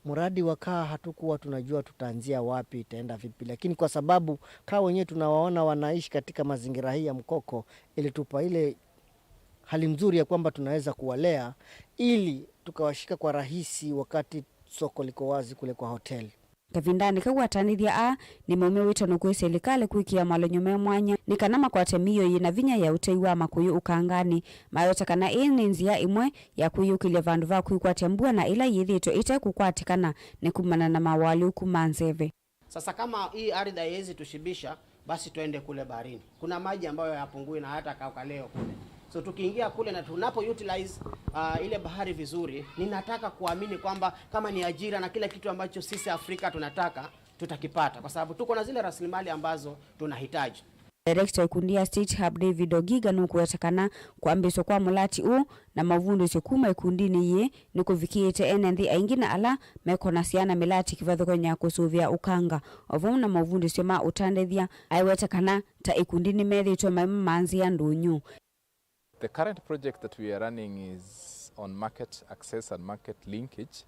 Mradi wa kaa hatukuwa tunajua tutaanzia wapi, itaenda vipi, lakini kwa sababu kaa wenyewe tunawaona wanaishi katika mazingira hii ya mkoko, ilitupa ile hali nzuri ya kwamba tunaweza kuwalea ili tukawashika kwa rahisi wakati soko liko wazi kule kwa hoteli. Kavindanĩ kau, atanĩthya aa nĩmaumya wĩtano kwĩ silikalĩ kwĩkĩa malony'o me mwanya nĩ kana makwate mĩio yĩ na vinya ya ũtei wa makũyũ ũkanganĩ, maweta kana ĩĩ nĩ nzĩa ĩmwe ya kwĩyũkĩlya vandũ va kwĩkwatya mbua na ĩla yĩthĩĩtwe ĩte kũkwatĩkana nĩ kumana na mawaalyũku ma nzeve. Sasa kama hii ardhi haiwezi tushibisha, basi twende kule baharini. Kuna maji ambayo yapungui na hata kauka leo kule. So tukiingia kule na tunapo utilize, uh, ile bahari vizuri, ninataka kuamini kwamba kama ni ajira na kila kitu ambacho sisi Afrika tunataka, tutakipata kwa sababu tuko na zile rasilimali ambazo tunahitaji. Director wa ikundi ya State Hub David Ogiga nũkũweta kana kwambĩĩswa kwa mũlati ũũ na mavundĩsyo kuma ikundinĩ yĩĩ nĩkũvikĩĩte ene nthĩ aingĩ na ala mekonasya na mĩlati kĩvathũkany'o ya kũsũvĩa ũkanga, o vamwe na mavundĩsyo ma ũtandĩthya. Aiweta kana ta ikundi nĩmethĩĩtwe maimamanzĩa ndũnyũ. The current project that we are running is on market access and market linkage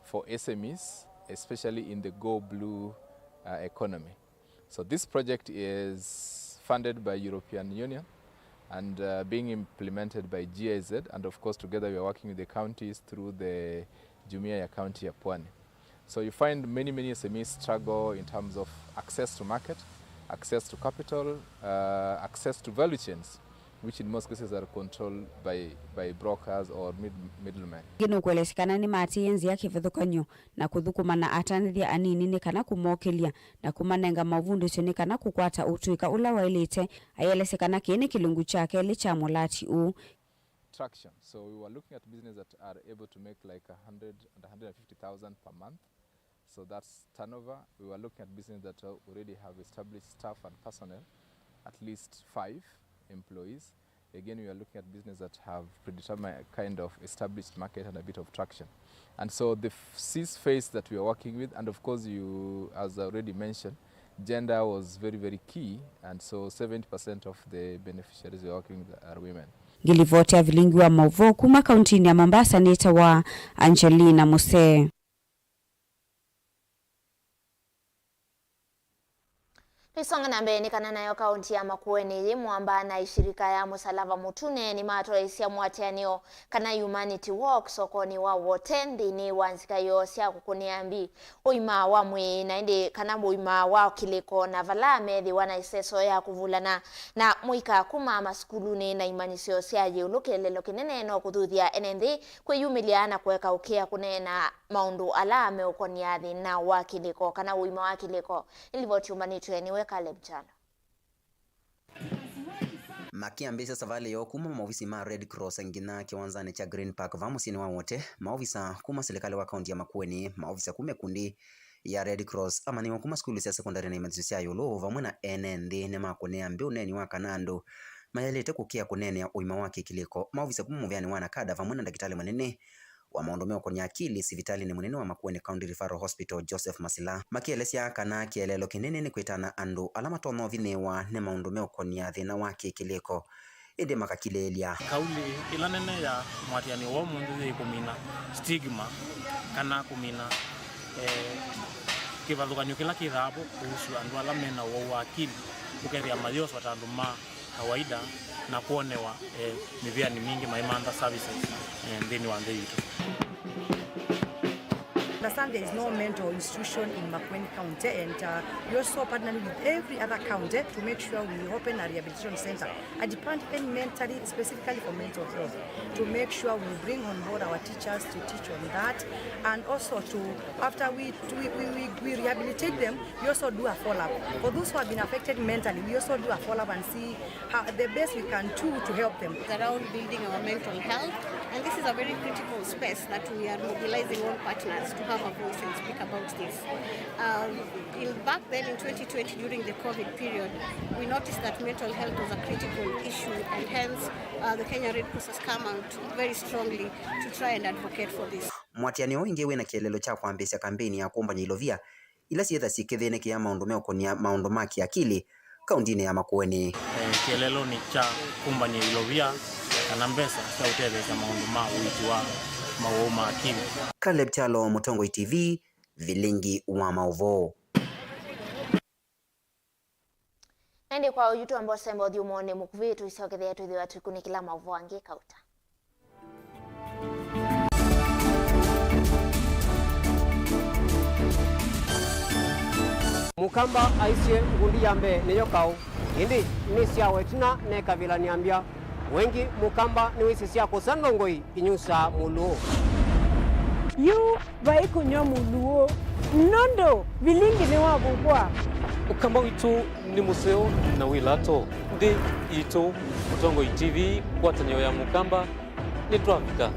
for S M Es, especially in the Go Blue, uh, economy. So this project is funded by European Union and, uh, being implemented by G I Z, and of course together we are working with the counties through the Jumuiya ya County ya Pwani. So you find many, many S M Es struggle in terms of access to market, access to capital, uh, access to value chains, which in most cases are controlled by, by brokers or mid-, middlemen. Ĩngĩ nũkũelesya kana nĩmaatĩĩe nzĩa kĩvathũkany'o na kũthũkũma na atanĩthya anini nĩ kana kũmokĩlya na kũmanenga mavundĩsyo nĩ kana kũkwata ũtũĩka ũla waĩlĩte. Aielesya kana kĩĩ nĩ kĩlungu kya kelĩ kya mũlati ũũ. Traction. So we were looking at business that are able to make like a hundred and a hundred and fifty thousand per month. So that's turnover. We were looking at business that, uh, already have established staff and personnel, at least five employees. Again, we are looking at business that have predetermined kind of established market and a bit of traction. And so the f-, six phase that we are working with, and of course you, as I already mentioned, gender was very, very key, and so seventy percent of the beneficiaries we are working with are women. Ngilivoti ya vilingi wa mauvoo kuma kauntinĩ ya Mombasa nĩtawa Angelina Musee. Tũisonga na mbee nĩ kana nayo kaunti ya Makueni yĩ mwamba na ishirika ya Mũsalava Mũtune nĩmatwaĩĩsya mũatĩanĩo kana Humanity Walk sokonĩ wa Wote nthĩnĩ wa nzika yoo sya kũkũnĩa mbi ũima wa mwĩĩ, na ĩndĩ kana ũima wa kĩlĩko, na vala methĩwa na ĩseso ya kũvulana na mũika kuma masukulunĩ na imanyĩsyo sya ĩũlũ. Kĩeleelo kĩnene no kũthuthya ene nthĩ kwĩyumĩlya na kũeka ũkĩa kũneena maũndũ ala meũkonĩa thĩna wa kĩlĩko kana ũima wa kĩlĩko. Nĩ livoti yũmbanĩtw'e nĩwe Caleb Kyalo. Makĩambĩĩsya savalĩ yoo kuma maovisi ma Red Cross nginya kĩwanzanĩ kya Green Park vaa mũsyĩnĩ wa Wote, maovisa kuma silikalĩ wa kaunti ya Makueni, maovisa kuma ikundi ya Red Cross, amanyĩw'a kuma sukulu sya sekondalĩ na imanyĩsyo sya ĩũlũ, vamwe na ene nthĩ nĩmakũnĩa mbi ũneeni wa kana andũ mayaĩlĩte kũkĩa kũneenea ũima wa kĩkĩlĩko. Maovisa kuma mũvĩanĩ wa NACADA vamwe na ndakĩtalĩ mũnene wa maũndũ meũkonĩa akili sivitalĩnĩ mũnene wa Makueni County Referral Hospital, Joseph Masila, makĩelesya kana kĩeleelo kĩnene nĩ kwĩtana andũ ala matonya ũvinyĩĩwa nĩ maũndũ meũkonĩa thĩna wa kĩkĩlĩko, ĩndĩ makakilĩĩlya. Kauli ĩla nene ya mũatĩanĩo wa ũmũnthĩ yĩ kũmina stigma kana kũmina, eh, kĩvathũkany'o kĩla kĩthaa vo kũhusu andũ ala mena ũwau wa akili, ũkethĩa mayoswa ta andũ ma kawaida na kwonewa, eh, mĩvĩanĩ mingĩ maimantha services, eh, nthĩnĩ wa nthĩ yitũ. Understand there is no mental institution in Makueni County, and, uh, we also partnering with every other county to make sure we open a rehabilitation center, a department mentally, specifically for mental health, to make sure we bring on board our teachers to teach on that, and also to, after we, we, we, we, we rehabilitate them, we also do a follow-up. For those who have been affected mentally, we also do a follow-up and see how, the best we can do to help them. Around building our mental health, and this is a very critical space that we are mobilizing all partners to have a voice and speak about this. Um, in, back then in twenty twenty, during the COVID period, we noticed that mental health was a critical issue, and hence, uh, the Kenya Red Cross has come out very strongly to try and advocate for this. Mũatĩanĩo ĩngĩ wĩna kĩeleelo kya kwambĩĩsya kambeini ya kũmbany'a ilovia ila syĩtha syĩkĩthĩnĩkĩa maũndũ meũkonĩa maũndũ ma kĩakili kauntinĩ ya Makueni. Eh, kĩeleelonĩ kya kũmbany'a ilovia kana mbesa sya ũtetheesya maũndũ ma ũiiti wa maũwau ma akili. Caleb Kyalo, Mũtongoi T V, Vilingi wa maũvoo. Na ĩndĩ kwa ũyu twamba ũsemba ũthyũmũonĩ mũkuvĩ, tũisyokethĩa twĩthĩwa tũikunĩkĩla maũvoo angĩ kauta. Mũkamba aisye, ngundi ya mbee nĩyo kaũ, ĩndĩ nĩsyawa ĩtina nekavĩla nĩambya. Wengi Mũkamba nĩwĩsĩ sya kũsa ndongoi inyusaa mũlũũ. Yu vai kũnyw'a mũlũũ, nũndũ vilingi nĩwavuvwa. Ũkamba witũ nĩ mũseo na wĩ lato. Nthĩ yitũ, Mũtongoi T V, ngwatanĩo ya Mũkamba, nĩtwavika.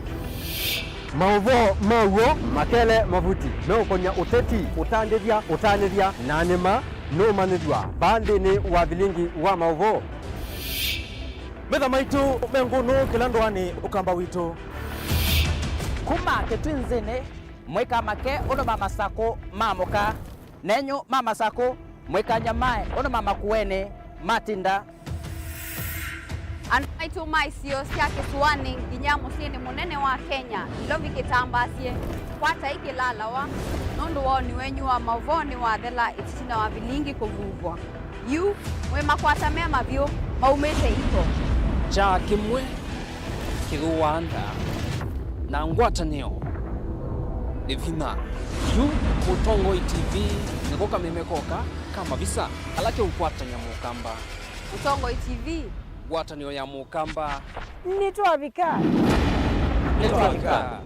Maũvoo ma w'o, makele, mavuti meũkonya ũteti, ũtandĩthya, ũtanĩthya, na nĩma nũũmanyĩthw'a vaa nthĩnĩ wa vilingi wa maũvoo. Metha maitũ me ngũnũ kĩla ndũanĩ, Ũkamba witũ. Kuma Kĩtwinzĩnĩ, mũikamake ũndũ ma masakũ maamũka. Nenyu ma masakũ, mũikanyamae ũndũ ma Makueni matinda. Andũ maitũ ma isio sya kĩsũanĩ nginya mũsyĩnĩ mũnene wa Kenya, ilovi kĩtambaasye, kwatai kĩlalawa, nũndũ woni wenyu wa maũvoo nĩwathela ĩtina wa vilingi kũvuvwa. Yu, mwĩ makwata mema vyũ, maumĩte iko. Kyaa kĩmwe kĩthũaa nda, na ngwatanĩo nĩ vinya. Yu Mũtongoi T V nĩko kameme koka ka mavisa ala keũkwatany'a Mũkamba. Mũtongoi T V. Ngwatanĩo ya Mũkamba. Nĩtwavika. Nĩtwavika.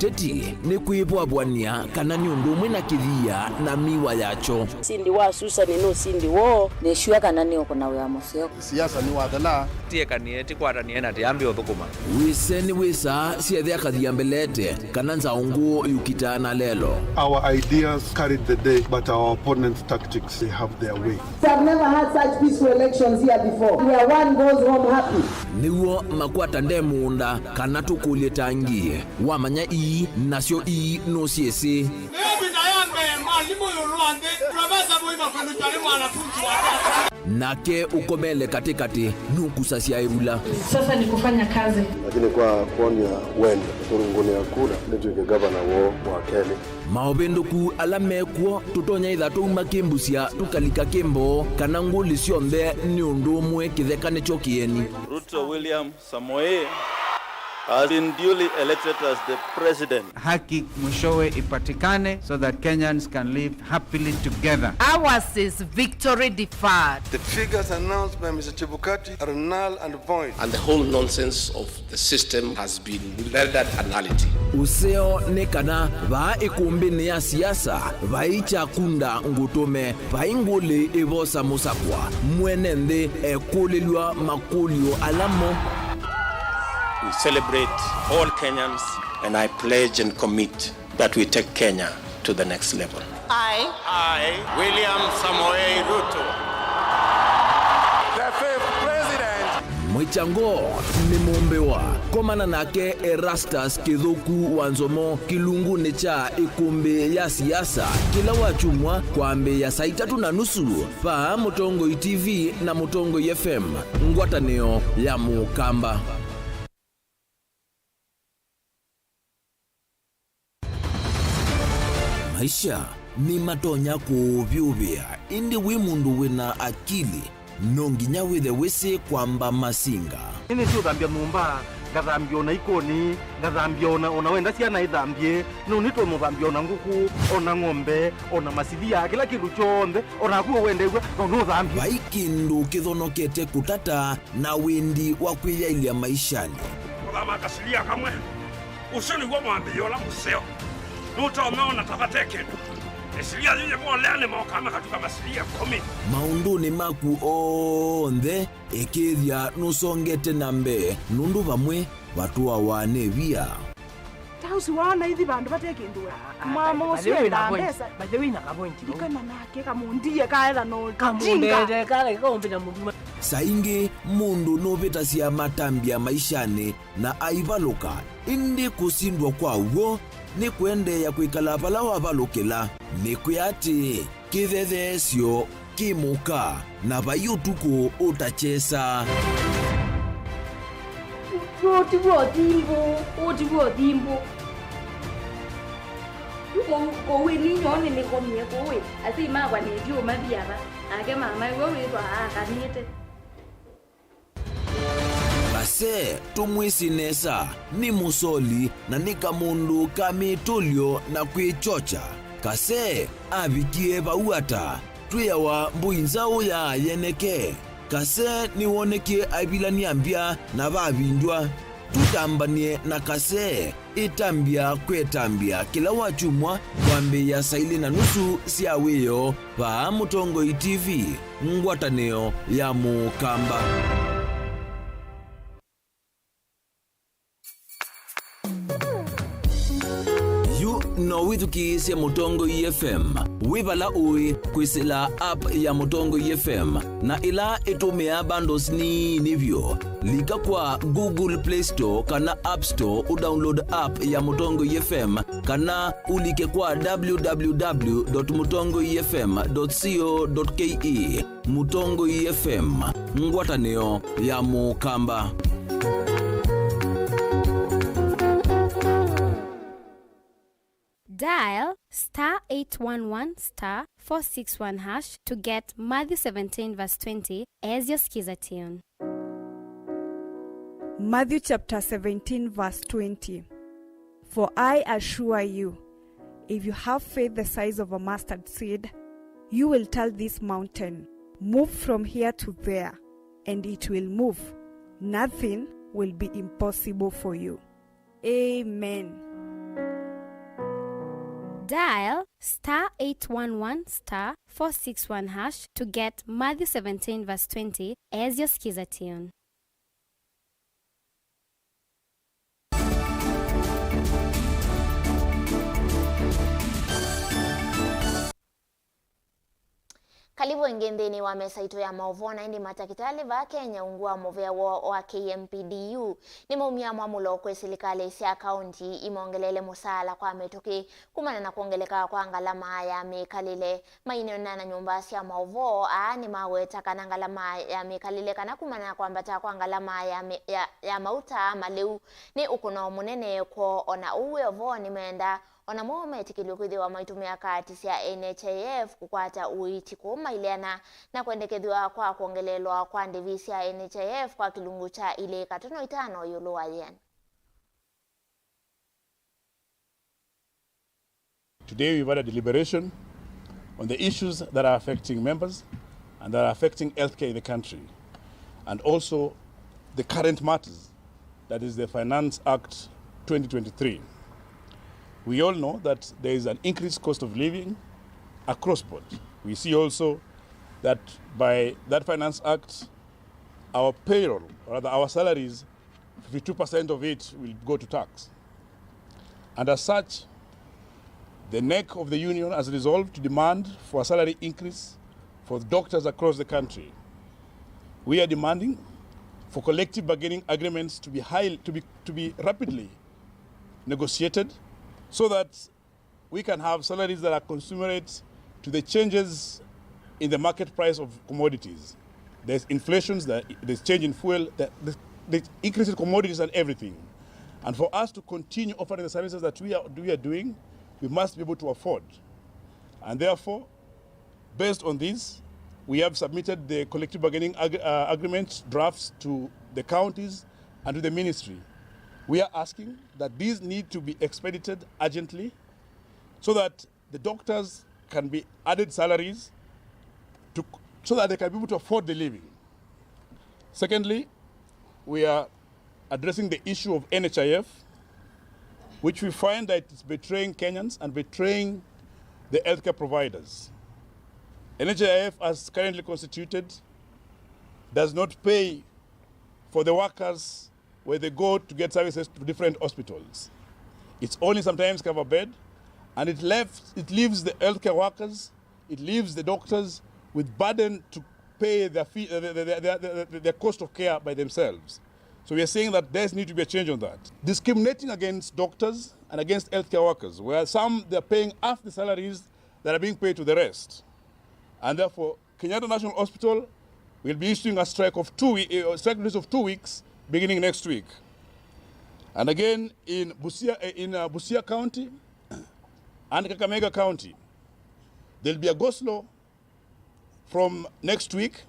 Ũteti nĩ kwĩvwavw'ania kana nĩ ũndũ ũmwe na kĩthia na miwa yakyo. Ũsindi wa Susan nĩ ũsindi woo. Nĩsure kana nĩũkũna wĩa mũseo. Siasa nĩwathela. Tiekanie, tikwatanĩe na tiambi ũthũkũma. Wĩse nĩwĩsaa syethĩa kathia mbelete. Kana nzaũ ngũũ yũkitaa na lelo. Our ideas carried the day, but our opponents' tactics, they have their way. We have never had such peaceful elections here before, where one goes home happy. Nĩw'o makwata nde mũũnda, kana tũkũlye tangi. Wamanya ii, nasyo ii nũsyĩsĩ. Nĩyo ĩvinda ya mbee mwalimũ ĩũlũ wa nthĩ, Profesa Mũima kwĩlũkya nĩ mwanafunzi wake. Nake ũkomele katĩkatĩ nũkusasya ĩvula. Sasa ni kufanya kazi. Lakini kwa kuonia wendo, kũrũngũnĩa kura nĩtw'ĩke gavana woo wa kelĩ. Maũvĩndũku ala me kw'o, tũtonya ĩtha twauma kĩmbusya tũkalika kĩmboo, kana ngũlĩ syonthe nĩ ũndũ ũmwe, kĩtheka nĩkyo kĩeni. Ruto William Samoei has been duly elected as the president. Haki mwishowe ipatikane so that Kenyans can live happily together. Ours is victory deferred. The figures announced by Mister Chebukati are null and void. And the whole nonsense of the system has been rendered a nullity. Ũseo nĩ kana vaa ĩkũmbĩnĩ ya siasa vai kya kunda ngũtũme. Vai ngũlĩ ĩvosa mũsakwa, mwene nthĩ ekũlĩlw'a makũlyo ala mo. We celebrate all Kenyans and I pledge and commit that we take Kenya to the next level. I, I, William Samoei Ruto, the fifth president. Mwĩkyango nĩ mũmbĩwa. Komana nake Erastus Kĩthũku wa Nzomo kĩlungunĩ kya ĩkũmbĩ ya siasa kĩla wakyumwa kwambĩĩa saa itatũ na nusu vaa Mũtongoi T V na Mũtongoi F M, ngwatanĩo ya Mũkamba. Maisha nĩmatonya kũũvyũvĩa, ĩndĩ wĩ mũndũ wĩ na akili, no nginya wĩthe wĩsĩ kwamba masinga. Nĩnĩsĩ ũthambya nyũmba, ngathambya o na ikoni, ngathambya o na, o na wenda syana ithambye, nũnĩtwe mũthambya o na ngũkũ, o na ng'ombe, o na masilia, kĩla kĩndũ kyonthe, o naku ũwendew'a no nũthambye. Vai kĩndũ kĩthonokete kũtata na wendi wa kwĩyaĩlya maishanĩ. Kũthama kasilia kamwe. Ũsu nĩw'o mwambĩĩo ũla mũseo. Nũtonya ona ta vate kĩndũ. Ĩsilia yĩyĩvolea nĩmokaa makatuka masilia ĩkũmi. Maũndũnĩ maku onthe, ĩkĩĩthya nũsongete na mbee, nũndũ vamwe vatũawa nĩ via. Ta ũsu waona ithi vandũ vate kĩndũ we. Mama ũsu endaa mbesa. Ndikana nake kamũndie kaetha no jinga. Saa ingĩ mũndũ nũvĩtasya matambya maishanĩ na aivalũka, ĩndĩ kũsindwa kwa w'o nĩ kũendeea kwĩkala vala wavalũkĩla. Nĩkwĩa atĩĩ, kĩthetheesyo kĩ mũka, na vai ũtukũ ũtakyesa. Ũũ tiw'o ũthimbũ, ũũ tiw'o ũthimbũ. Yu kũu, kũu ĩ ninyoo nĩnĩkomie kũu ĩ, asyai makwa nĩvyũ mathi ava, nake mama ĩwe wĩthwa aakanĩte. Kasee tũmwĩsĩ nesa, nĩ mũsoli na nĩ kamũndũ ka mĩtũlyo na kwĩkyokya. Kasee avikie vau ata? Twĩawa mbũi nzaũ ya yeneke. Kasee nĩwonekie aivilany'a mbya na vavindywa. Tũtambany'e na Kasee. Ĩtambya kwĩ ĩtambya kĩla wakyumwa kwambĩĩa saa ilĩ na nusu sya wĩoo vaa Mũtongoi T V, ngwatanĩo ya Mũkamba. Yu no wĩthukĩĩsye Mũtongoi F M wĩ vala ũĩ kwĩsĩla app ya Mũtongoi F M, na ĩla ĩtũmĩaa bundles nini vyũ. Lika kwa Google Play Store kana App Store ũdownload app ya Mũtongoi F M, kana ũlike kwa w w w dot mũtongoi f m dot co dot k e. Mũtongoi F M, ngwatanĩo ya Mũkamba. Dial star eight one one star four six one hash to get Matthew seventeen verse twenty as your skiza tune. Matthew chapter seventeen, verse twenty. For I assure you, if you have faith the size of a mustard seed, you will tell this mountain, 'Move from here to there,' and it will move. Nothing will be impossible for you. Amen. Dial star eight one one star four six one hash to get Matthew seventeen verse twenty as your skiza tune. Livũ ĩngĩ nthĩnĩ wa mesa itũ ya maũvoo, na ĩndĩ matakĩtalĩ vaa Kenya ungu wa mũvĩa woo wa K M P D U nĩmaumya mwamũlo kwĩ silikalĩ sya kaunti imongelele mũsaala kwa mĩtũkĩ kumana na kwongeleka kwa ngalama ya mĩkalĩle. Maineena na nyũmba sya maũvoo, aa nĩmaweta kana ngalama ya mĩkalĩle kana kumana na kwambata kwa ngalama ya, mĩ- ya, ya mauta malĩu nĩ ũkũno mũnene kwoo. O na ũu wĩ o vo, nĩmenda o namo metĩkĩlw'e kwĩthĩwa maitũmĩa kaati sya N H I F kũkwata ũiiti kũu maileana na kwendekethw'a kwa kwongeleelwa kwa ndĩvi sya N H I F kwa kĩlungu kya ilĩ katono itano ĩũlũ wa yĩana. Today we've had a deliberation on the issues that are affecting members and that are affecting healthcare in the country, and also the current matters, that is the Finance Act twenty twenty-three. We all know that there is an increased cost of living across board. We see also that by that Finance Act, our payroll, or rather our salaries, fifty-two percent of it will go to tax. And as such, the NEC of the union has resolved to demand for a salary increase for doctors across the country. We are demanding for collective bargaining agreements to be high, to be, to be rapidly negotiated so that we can have salaries that are commensurate to the changes in the market price of commodities. There's inflation, there- there's change in fuel, there- there's, there's increase in commodities and everything. And for us to continue offering the services that we are, we are doing, we must be able to afford. And therefore, based on this, we have submitted the collective bargaining ag- uh, agreement drafts to the counties and to the ministry. We are asking that these need to be expedited urgently so that the doctors can be added salaries to, so that they can be able to afford the living. Secondly, we are addressing the issue of N H I F, which we find that it's betraying Kenyans and betraying the healthcare providers. N H I F, as currently constituted, does not pay for the workers where they go to get services to different hospitals. It's only sometimes cover bed, and it left, it leaves the healthcare workers, it leaves the doctors with burden to pay their fee, uh, the, the, the, the, the, the cost of care by themselves. So we are saying that there needs to be a change on that. Discriminating against doctors and against healthcare workers, where some they are paying half the salaries that are being paid to the rest. And therefore, Kenyatta National Hospital will be issuing a strike of two we- uh, strike notice of two weeks beginning next week. And again in Busia, uh, in uh, Busia County and Kakamega County, there'll be a go slow from next week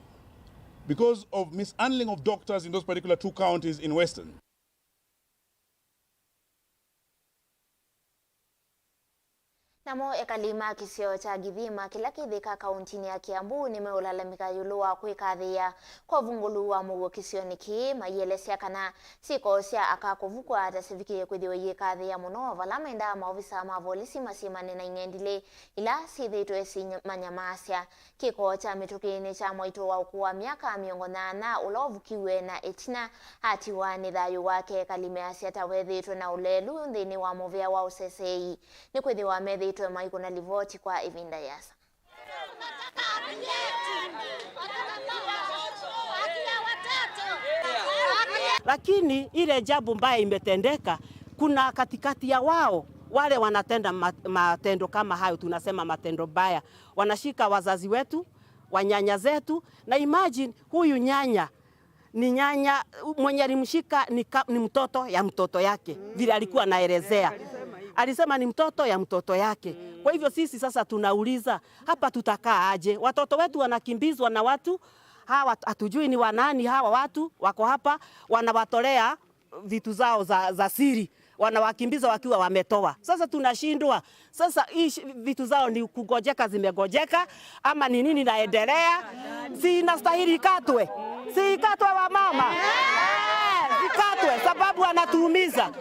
because of mishandling of doctors in those particular two counties in Western. Namo ekali ma kĩsio kya Gĩthima kĩla kĩ thĩka kauntinĩ ya Kiambu nĩmeũlalamĩka ĩũlũ wa kwĩkathĩĩa kwa ũvungũlu wa mũuo kĩsionĩ kĩĩ, maielesya kana syĩko sya aka kũvukwa ta sivikĩe kwĩthĩwa iĩkathĩĩa mũno, vala mendaa maovisa ma volisi masyĩmane na ing'endilĩ ila syĩthĩĩtwe simanyamaasya. Kĩko kya mĩtũkĩ nĩ kya mwaitũ wa ũkũũ wa myaka mĩongo nyanya ũla ũvukiw'e na ĩtina atiwa nĩ thayũ wake. Ekali measya ta wethĩĩtwe na ũlelu nthĩnĩ wa mũvĩa wa ũseseei, nĩkwĩthĩwa methĩĩtwe maikũna livoti kwa ĩvinda yĩasa. Lakini ile jambo mbaya imetendeka, kuna katikati ya wao wale wanatenda ma- matendo kama hayo, tunasema matendo mbaya, wanashika wazazi wetu, wanyanya zetu. Na imagine, huyu nyanya ni nyanya mwenye alimshika ni, ka, ni mtoto ya mtoto yake, vile alikuwa anaelezea, alisema ni mtoto ya mtoto yake. Kwa hivyo sisi sasa tunauliza, hapa tutakaa aje? Watoto wetu wanakimbizwa na watu hawa, hatujui ni wanani hawa watu wako hapa, wanawatolea vitu zao za, za siri, wanawakimbiza wakiwa wametoa. Sasa tunashindwa sasa, hii shi- vitu zao ni kugojeka, zimegojeka ama ni nini inaendelea? Si inastahili ikatwe? Si ikatwe, wa mama? Eh, ikatwe, sababu anatuumiza.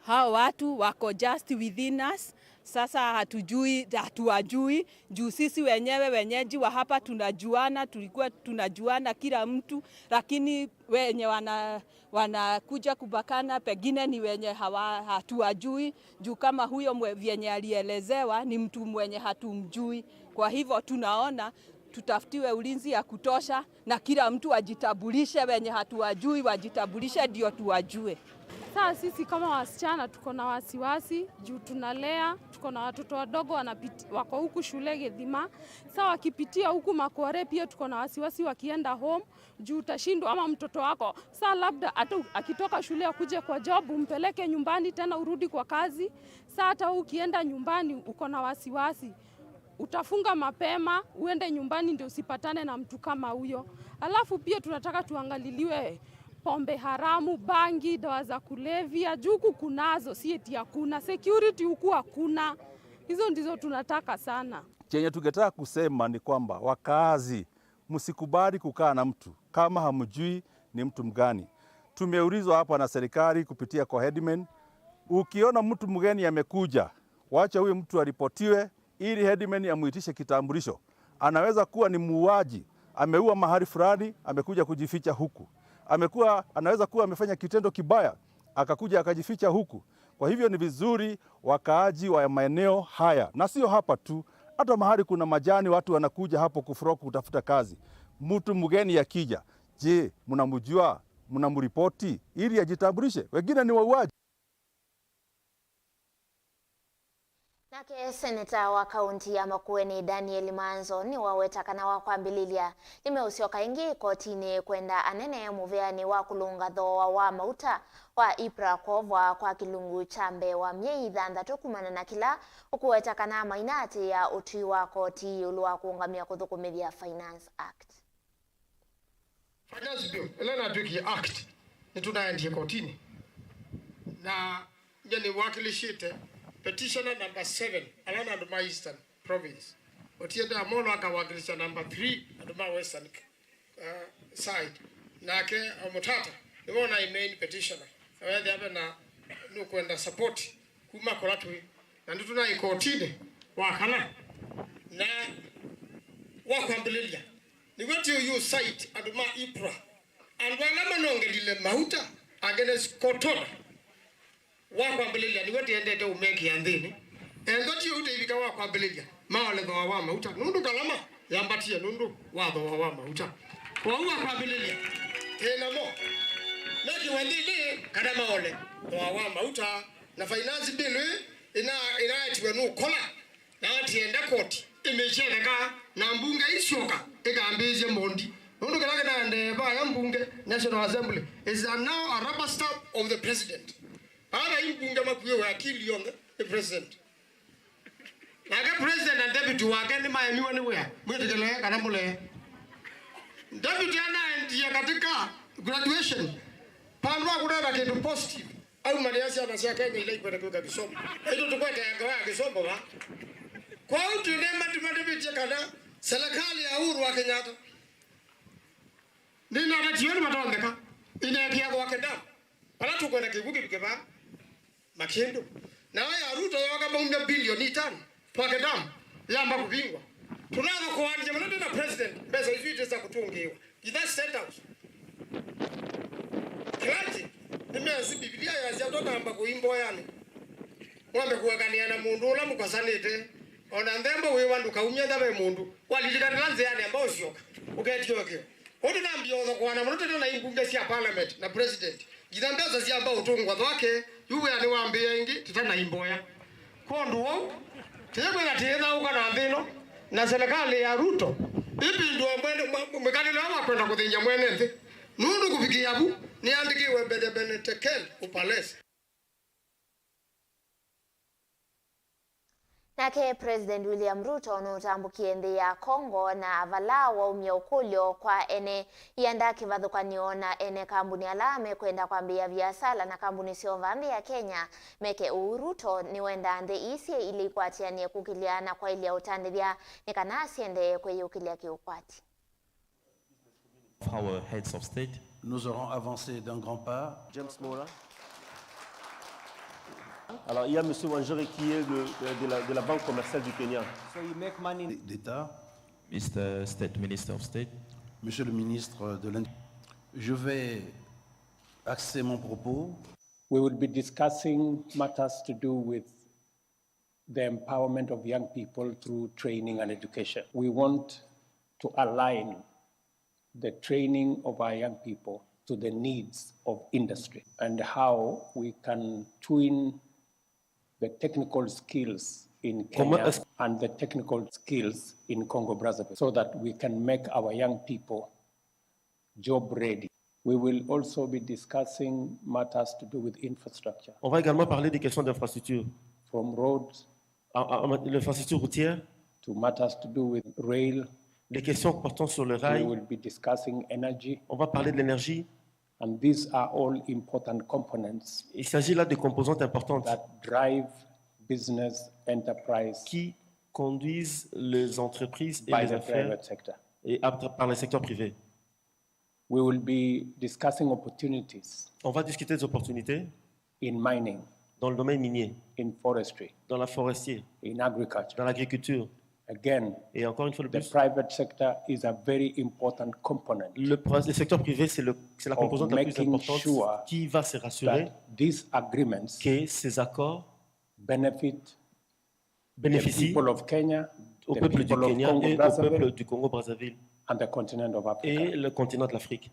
Hao watu wako just within us. Sasa hatujui, hatuwajui juu sisi wenyewe wenyeji wa hapa tunajuana, tulikuwa tunajuana kila mtu, lakini wenye wana wanakuja kubakana, pengine ni wenye hawa- hatuwajui, juu kama huyo mwe- vyenye alielezewa ni mtu mwenye hatumjui. Kwa hivyo tunaona tutafutiwe ulinzi ya kutosha, na kila mtu ajitambulishe, wenye hatuwajui wajitambulishe ndio tuwajue. Saa sisi kama wasichana tuko na wasiwasi juu tunalea, tuko na watoto wadogo wanapiti-, wako huku shule Githima. Saa wakipitia huku Makuare pia tuko na wasiwasi wakienda home, juu utashindwa ama mtoto wako. Saa labda hata u-, akitoka shule akuje kwa job, umpeleke nyumbani tena urudi kwa kazi. Saa hata ukienda nyumbani uko na wasiwasi. Utafunga mapema, uende nyumbani ndio usipatane na mtu kama huyo. Alafu pia tunataka tuangaliliwe pombe haramu, bangi, dawa za kulevya. Juu huku kunazo, si eti hakuna. Security huku hakuna. Hizo ndizo tunataka sana. Chenye tungetaka kusema ni kwamba wakaazi, msikubali kukaa na mtu kama hamjui ni mtu mgani. Tumeulizwa hapa na serikali kupitia kwa headman, ukiona mtu mgeni amekuja, wacha huyo mtu aripotiwe ili headman amuitishe kitambulisho. Anaweza kuwa ni muuaji, ameua mahali fulani, amekuja kujificha huku. Amekuwa, anaweza kuwa amefanya kitendo kibaya, akakuja akajificha huku. Kwa hivyo ni vizuri wakaaji wa maeneo haya, na sio hapa tu, hata mahali kuna majani watu wanakuja hapo kufuro kutafuta kazi. Mtu mgeni akija, je, mnamjua? Mnamripoti ili ajitambulishe? Wengine ni wauaji. Nake seneta wa kaunti ya Makueni, Daniel Manzo, nĩwaweta kana wa kwambĩlĩlya nĩmeũsyoka ĩngĩ kotinĩ kwenda anene mũvĩanĩ wa kũlũnga thooa wa mauta wa EPRA kwovwa kwa kĩlungu kya mbee wa myei thanthatũ kumana na kĩla ũkũweta kana mainaatĩĩa ũtwi wa koti ĩũlũ wa kũũngamĩa kũthũkũmĩthya Finance Act. Finance Bill ĩla ĩnatw'ĩkie Act, nĩtũnaendie kotinĩ, na nye nĩwakilishĩte petitioner number seven, ala nĩ andũ ma Eastern Province. Otiende Amolo akawakilisha number three, andũ ma Western, uh, side. Nake Omutata nĩwe ũnaĩ main petitioner, na wethĩa ve na nũkwenda support kuma kũla twĩ, na nĩtũnaĩ kotinĩ wa kana. Na wa kwambĩlĩlya, nĩw'o ti ũyu site andũ ma EPRA, andũ ala manongelile mauta against Kotona. Wa kwambĩlĩlya nĩw'o tĩendete ũmekĩa nthĩnĩ. Ethwa ti ũu tĩivika wa kwambĩlĩlya, maole thooa wa mauta, nũndũ ngalama yambatie nũndũ wa thooa wa mauta. Kwoou wa kwambĩlĩlya, ĩ namo, mekĩwe nthĩnĩ kana maole thooa wa mauta. Na finance bill ĩ ĩna-, ĩnaetiwe nũkola, na atienda koti ĩmĩkyetheka, na mbunge isyoka ĩkambĩĩsye mondi. Nũndũ kĩla kĩnaendee vaya mbunge, National Assembly, is a, now a rubber stamp of the president. Ala vai mbunge makuĩwe akili yonthe nĩ president. Nake president na deputy wake nĩmaemiwe nĩ wĩa, mwĩtĩkĩle kana mũlee. Deputy anaendie katika graduation, vandũ va kũneena kĩndũ positive, aumanĩa syana sya Kenya ila ikwenda kwĩka kĩsomo. Aitũ tũkwete ngewa ya kĩsomo va? Kwoou twĩnĩmatimatĩvĩtye kana serikali ya Uhuru wa Kenyatta nĩnatatiwe nĩmatonyeka, ĩneekia kwake dam. Vala tũkwenda kĩw'ũ kĩvike vaa, makĩndũ. Nayo ya Ruto yooka maumya bilioni itano kwake dam, yamba kũvingwa. Tũnathũkũanĩsya mũno twĩ na president, mbesa isu itesa kũtũngĩĩwa. Itha State House. Clergy, nĩmesĩ Biblia yasya tũtamba kũi mboyanĩ. Mwambe kũekanĩa na mũndũ ũla mũkosanĩte. O na nthembo wĩwa ndũkaumye nza ve mũndũ. Walilikanĩla nzĩanĩ amba ũsyoka. Ũketio kĩo. Ũndũ nambia ũthokwana mũno tũte na imbunge sya parliament na president. Nginya mbesa syamba ũtũngwa thwake, yu wĩa nĩwambĩĩa ĩngĩ tũte na imboya. Kwondũ wou, tĩkwĩka tĩĩthaũka na nthĩ ĩno, na serikali ya Ruto, ĩvindũe mwene, mwa-, mwĩkalĩle wa kwenda kũthĩny'a mwene nthĩ. Nũndũ kũvikĩa vu, nĩandĩkĩwe Benjamin Tekel Upales. Nake President William Ruto nũtambũkie nthĩ ya Congo na vala waumya ũkũlyo kwa ene ianda kĩvathũkany'o na ene kambuni ala mekwenda kwambĩĩa viasala na kambuni syoo va nthĩ ya Kenya meke ũu. Ruto nĩwendaa nthĩ ii syĩ ilĩ ikwatĩanĩe kũkĩlya na kwaĩlya ũtandĩthya nĩ kana syendee kwĩyũkĩlya kĩũkwati. Of our heads of state. Nous aurons avancé d'un grand pas. James Mora. Alors, il y a Monsieur Wanjore qui est le, de, de la, de la Banque commerciale du Kenya. So you make money. D'État. Mister State, Minister of State. Monsieur le ministre de l'Industrie, je vais axer mon propos. We will be discussing matters to do with the empowerment of young people through training and education. We want to align the training of our young people to the needs of industry and how we can twin the technical skills in Kenya and the technical skills in Congo Brazzaville so that we can make our young people job ready. We will also be discussing matters to do with infrastructure. On va également parler des questions d'infrastructure. From roads, en, en, l'infrastructure routière, to matters to do with rail, les questions portant sur le rail. We will be discussing energy. On va parler de l'énergie. And these are all important components. Il s'agit là de composantes importantes. That drive business enterprise. Qui conduisent les entreprises et les affaires et par le secteur privé. We will be discussing opportunities. On va discuter des opportunités in mining, dans le domaine minier, in forestry, dans la foresterie, in agriculture, dans l'agriculture. Again, et encore une fois de plus, the private sector is a very important component, le, le secteur privé, c'est le, c'est la composante la plus importante, qui va se rassurer that these agreements, que ces accords benefit bénéficient au peuple du Kenya et au peuple du Congo-Brazzaville and the continent of Africa. Et le continent de l'Afrique.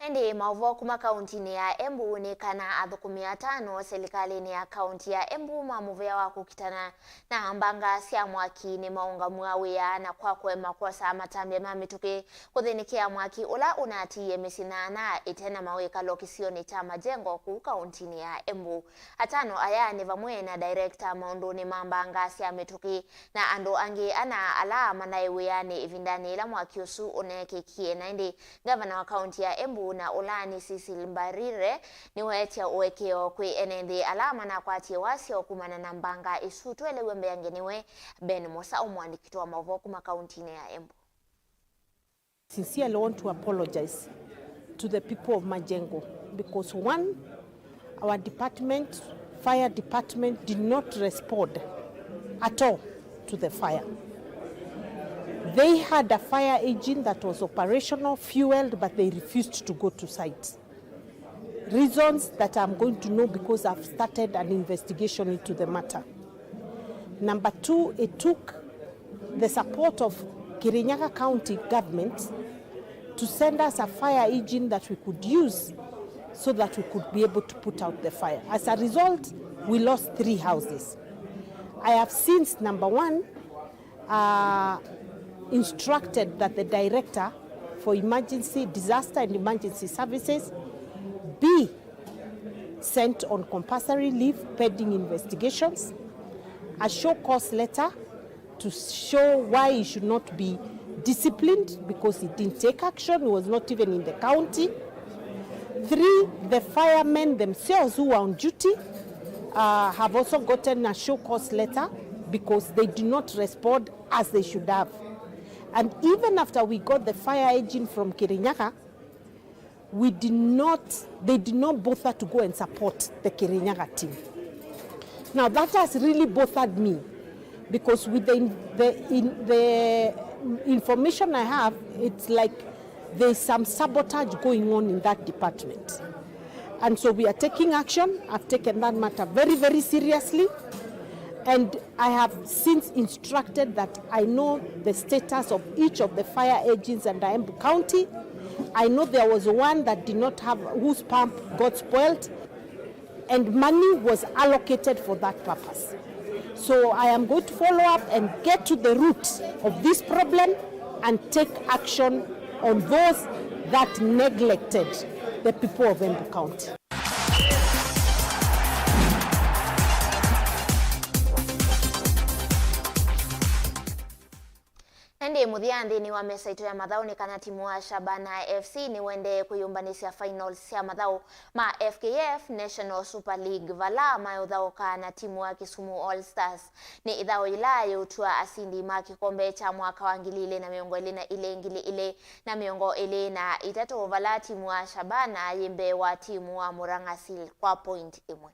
Ĩndĩ maũvoo kuma kauntinĩ ya Embu nĩ kana athũkũmi atano silikalĩnĩ ya kaunti ya Embu ma mũvĩa wa kũkitana na mbanga sya mwaki nĩ maũngamw'a wĩa na kwa kũema kwosa matambya ma mĩtũkĩ kũthĩnĩkĩa mwaki ũla ũnatiie mĩsyĩ na ana ĩte na mawĩkalo kĩsionĩ kya Majengo kũu kauntinĩ ya Embu. Atano aya nĩ vamwe na director maũndũnĩ ma mbanga sya mĩtũkĩ na andũ angĩ ana ala manaĩ wĩanĩ ĩvindanĩ yĩla mwaki ũsu ũneekĩkie. Na ĩndĩ ngavana wa kaunti ya Embu na ũlaani Cecily Mbarire nĩweetya ũekeo kwĩ ene nthĩ ala manakwatie wasyo kumana na mbanga ĩsu. Twelew'e mbeange nĩwe Ben Mũsaũ, mũandĩki witũ wa maũvoo kuma kauntinĩ ya Embu. Sincerely want to apologize to the people of Majengo because one, our department, fire department did not respond at all to the fire. They had a fire engine that was operational, fueled, but they refused to go to site. Reasons that I'm going to know because I've started an investigation into the matter. Number two, it took the support of Kirinyaga County government to send us a fire engine that we could use so that we could be able to put out the fire. As a result, we lost three houses. I have since, number one, uh, instructed that the director for emergency, disaster and emergency services be sent on compulsory leave pending investigations, a show cause letter to show why he should not be disciplined because he didn't take action, he was not even in the county. Three, the firemen themselves who were on duty, uh, have also gotten a show cause letter because they did not respond as they should have. And even after we got the fire engine from Kirinyaga, we did not, they did not bother to go and support the Kirinyaga team. Now that has really bothered me because with the, in, the, in, the information I have, it's like there's some sabotage going on in that department. And so we are taking action. I've taken that matter very, very seriously. And I have since instructed that I know the status of each of the fire engines under Embu County. I know there was one that did not have, whose pump got spoiled, and money was allocated for that purpose. So I am going to follow up and get to the root of this problem and take action on those that neglected the people of Embu County. Ĩndĩ mũthya nthĩnĩ wa mesa itũ ya mathaũ nĩ kana timu wa Shabana F C nĩwendee kwĩyũmbanĩsya finals sya mathaũ ma F K F National Super League, vala mayũthaũka na timu wa Kisumu All Stars. Nĩ ĩthaũ yĩla yĩũtw'a asindi ma kĩkombe kya mwaka wa ngili ilĩ na mĩongo ĩlĩ na ilĩ, ngili ilĩ na mĩongo ĩlĩ na itatũ, vala timu wa Shabana yĩ mbee wa timu wa Murang'a Seal kwa point ĩmwe.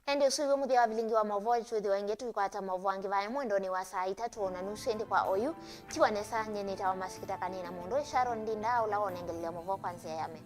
Ĩndĩ ũsu wĩw'o mũthya wa vilingi wa maũvoo, twĩthĩwa ĩngĩ tũikwata maũvoo angĩ vaa ĩmwe ndonĩ wa saa itatũ na nusu. Ĩndĩ kwa oyu, tiwa nesa, nyie nĩtawa Masikita Kanina Mũndũ, Sharon Ndinda, ũla wonengeleelya maũvoo kwa nzĩa ya me.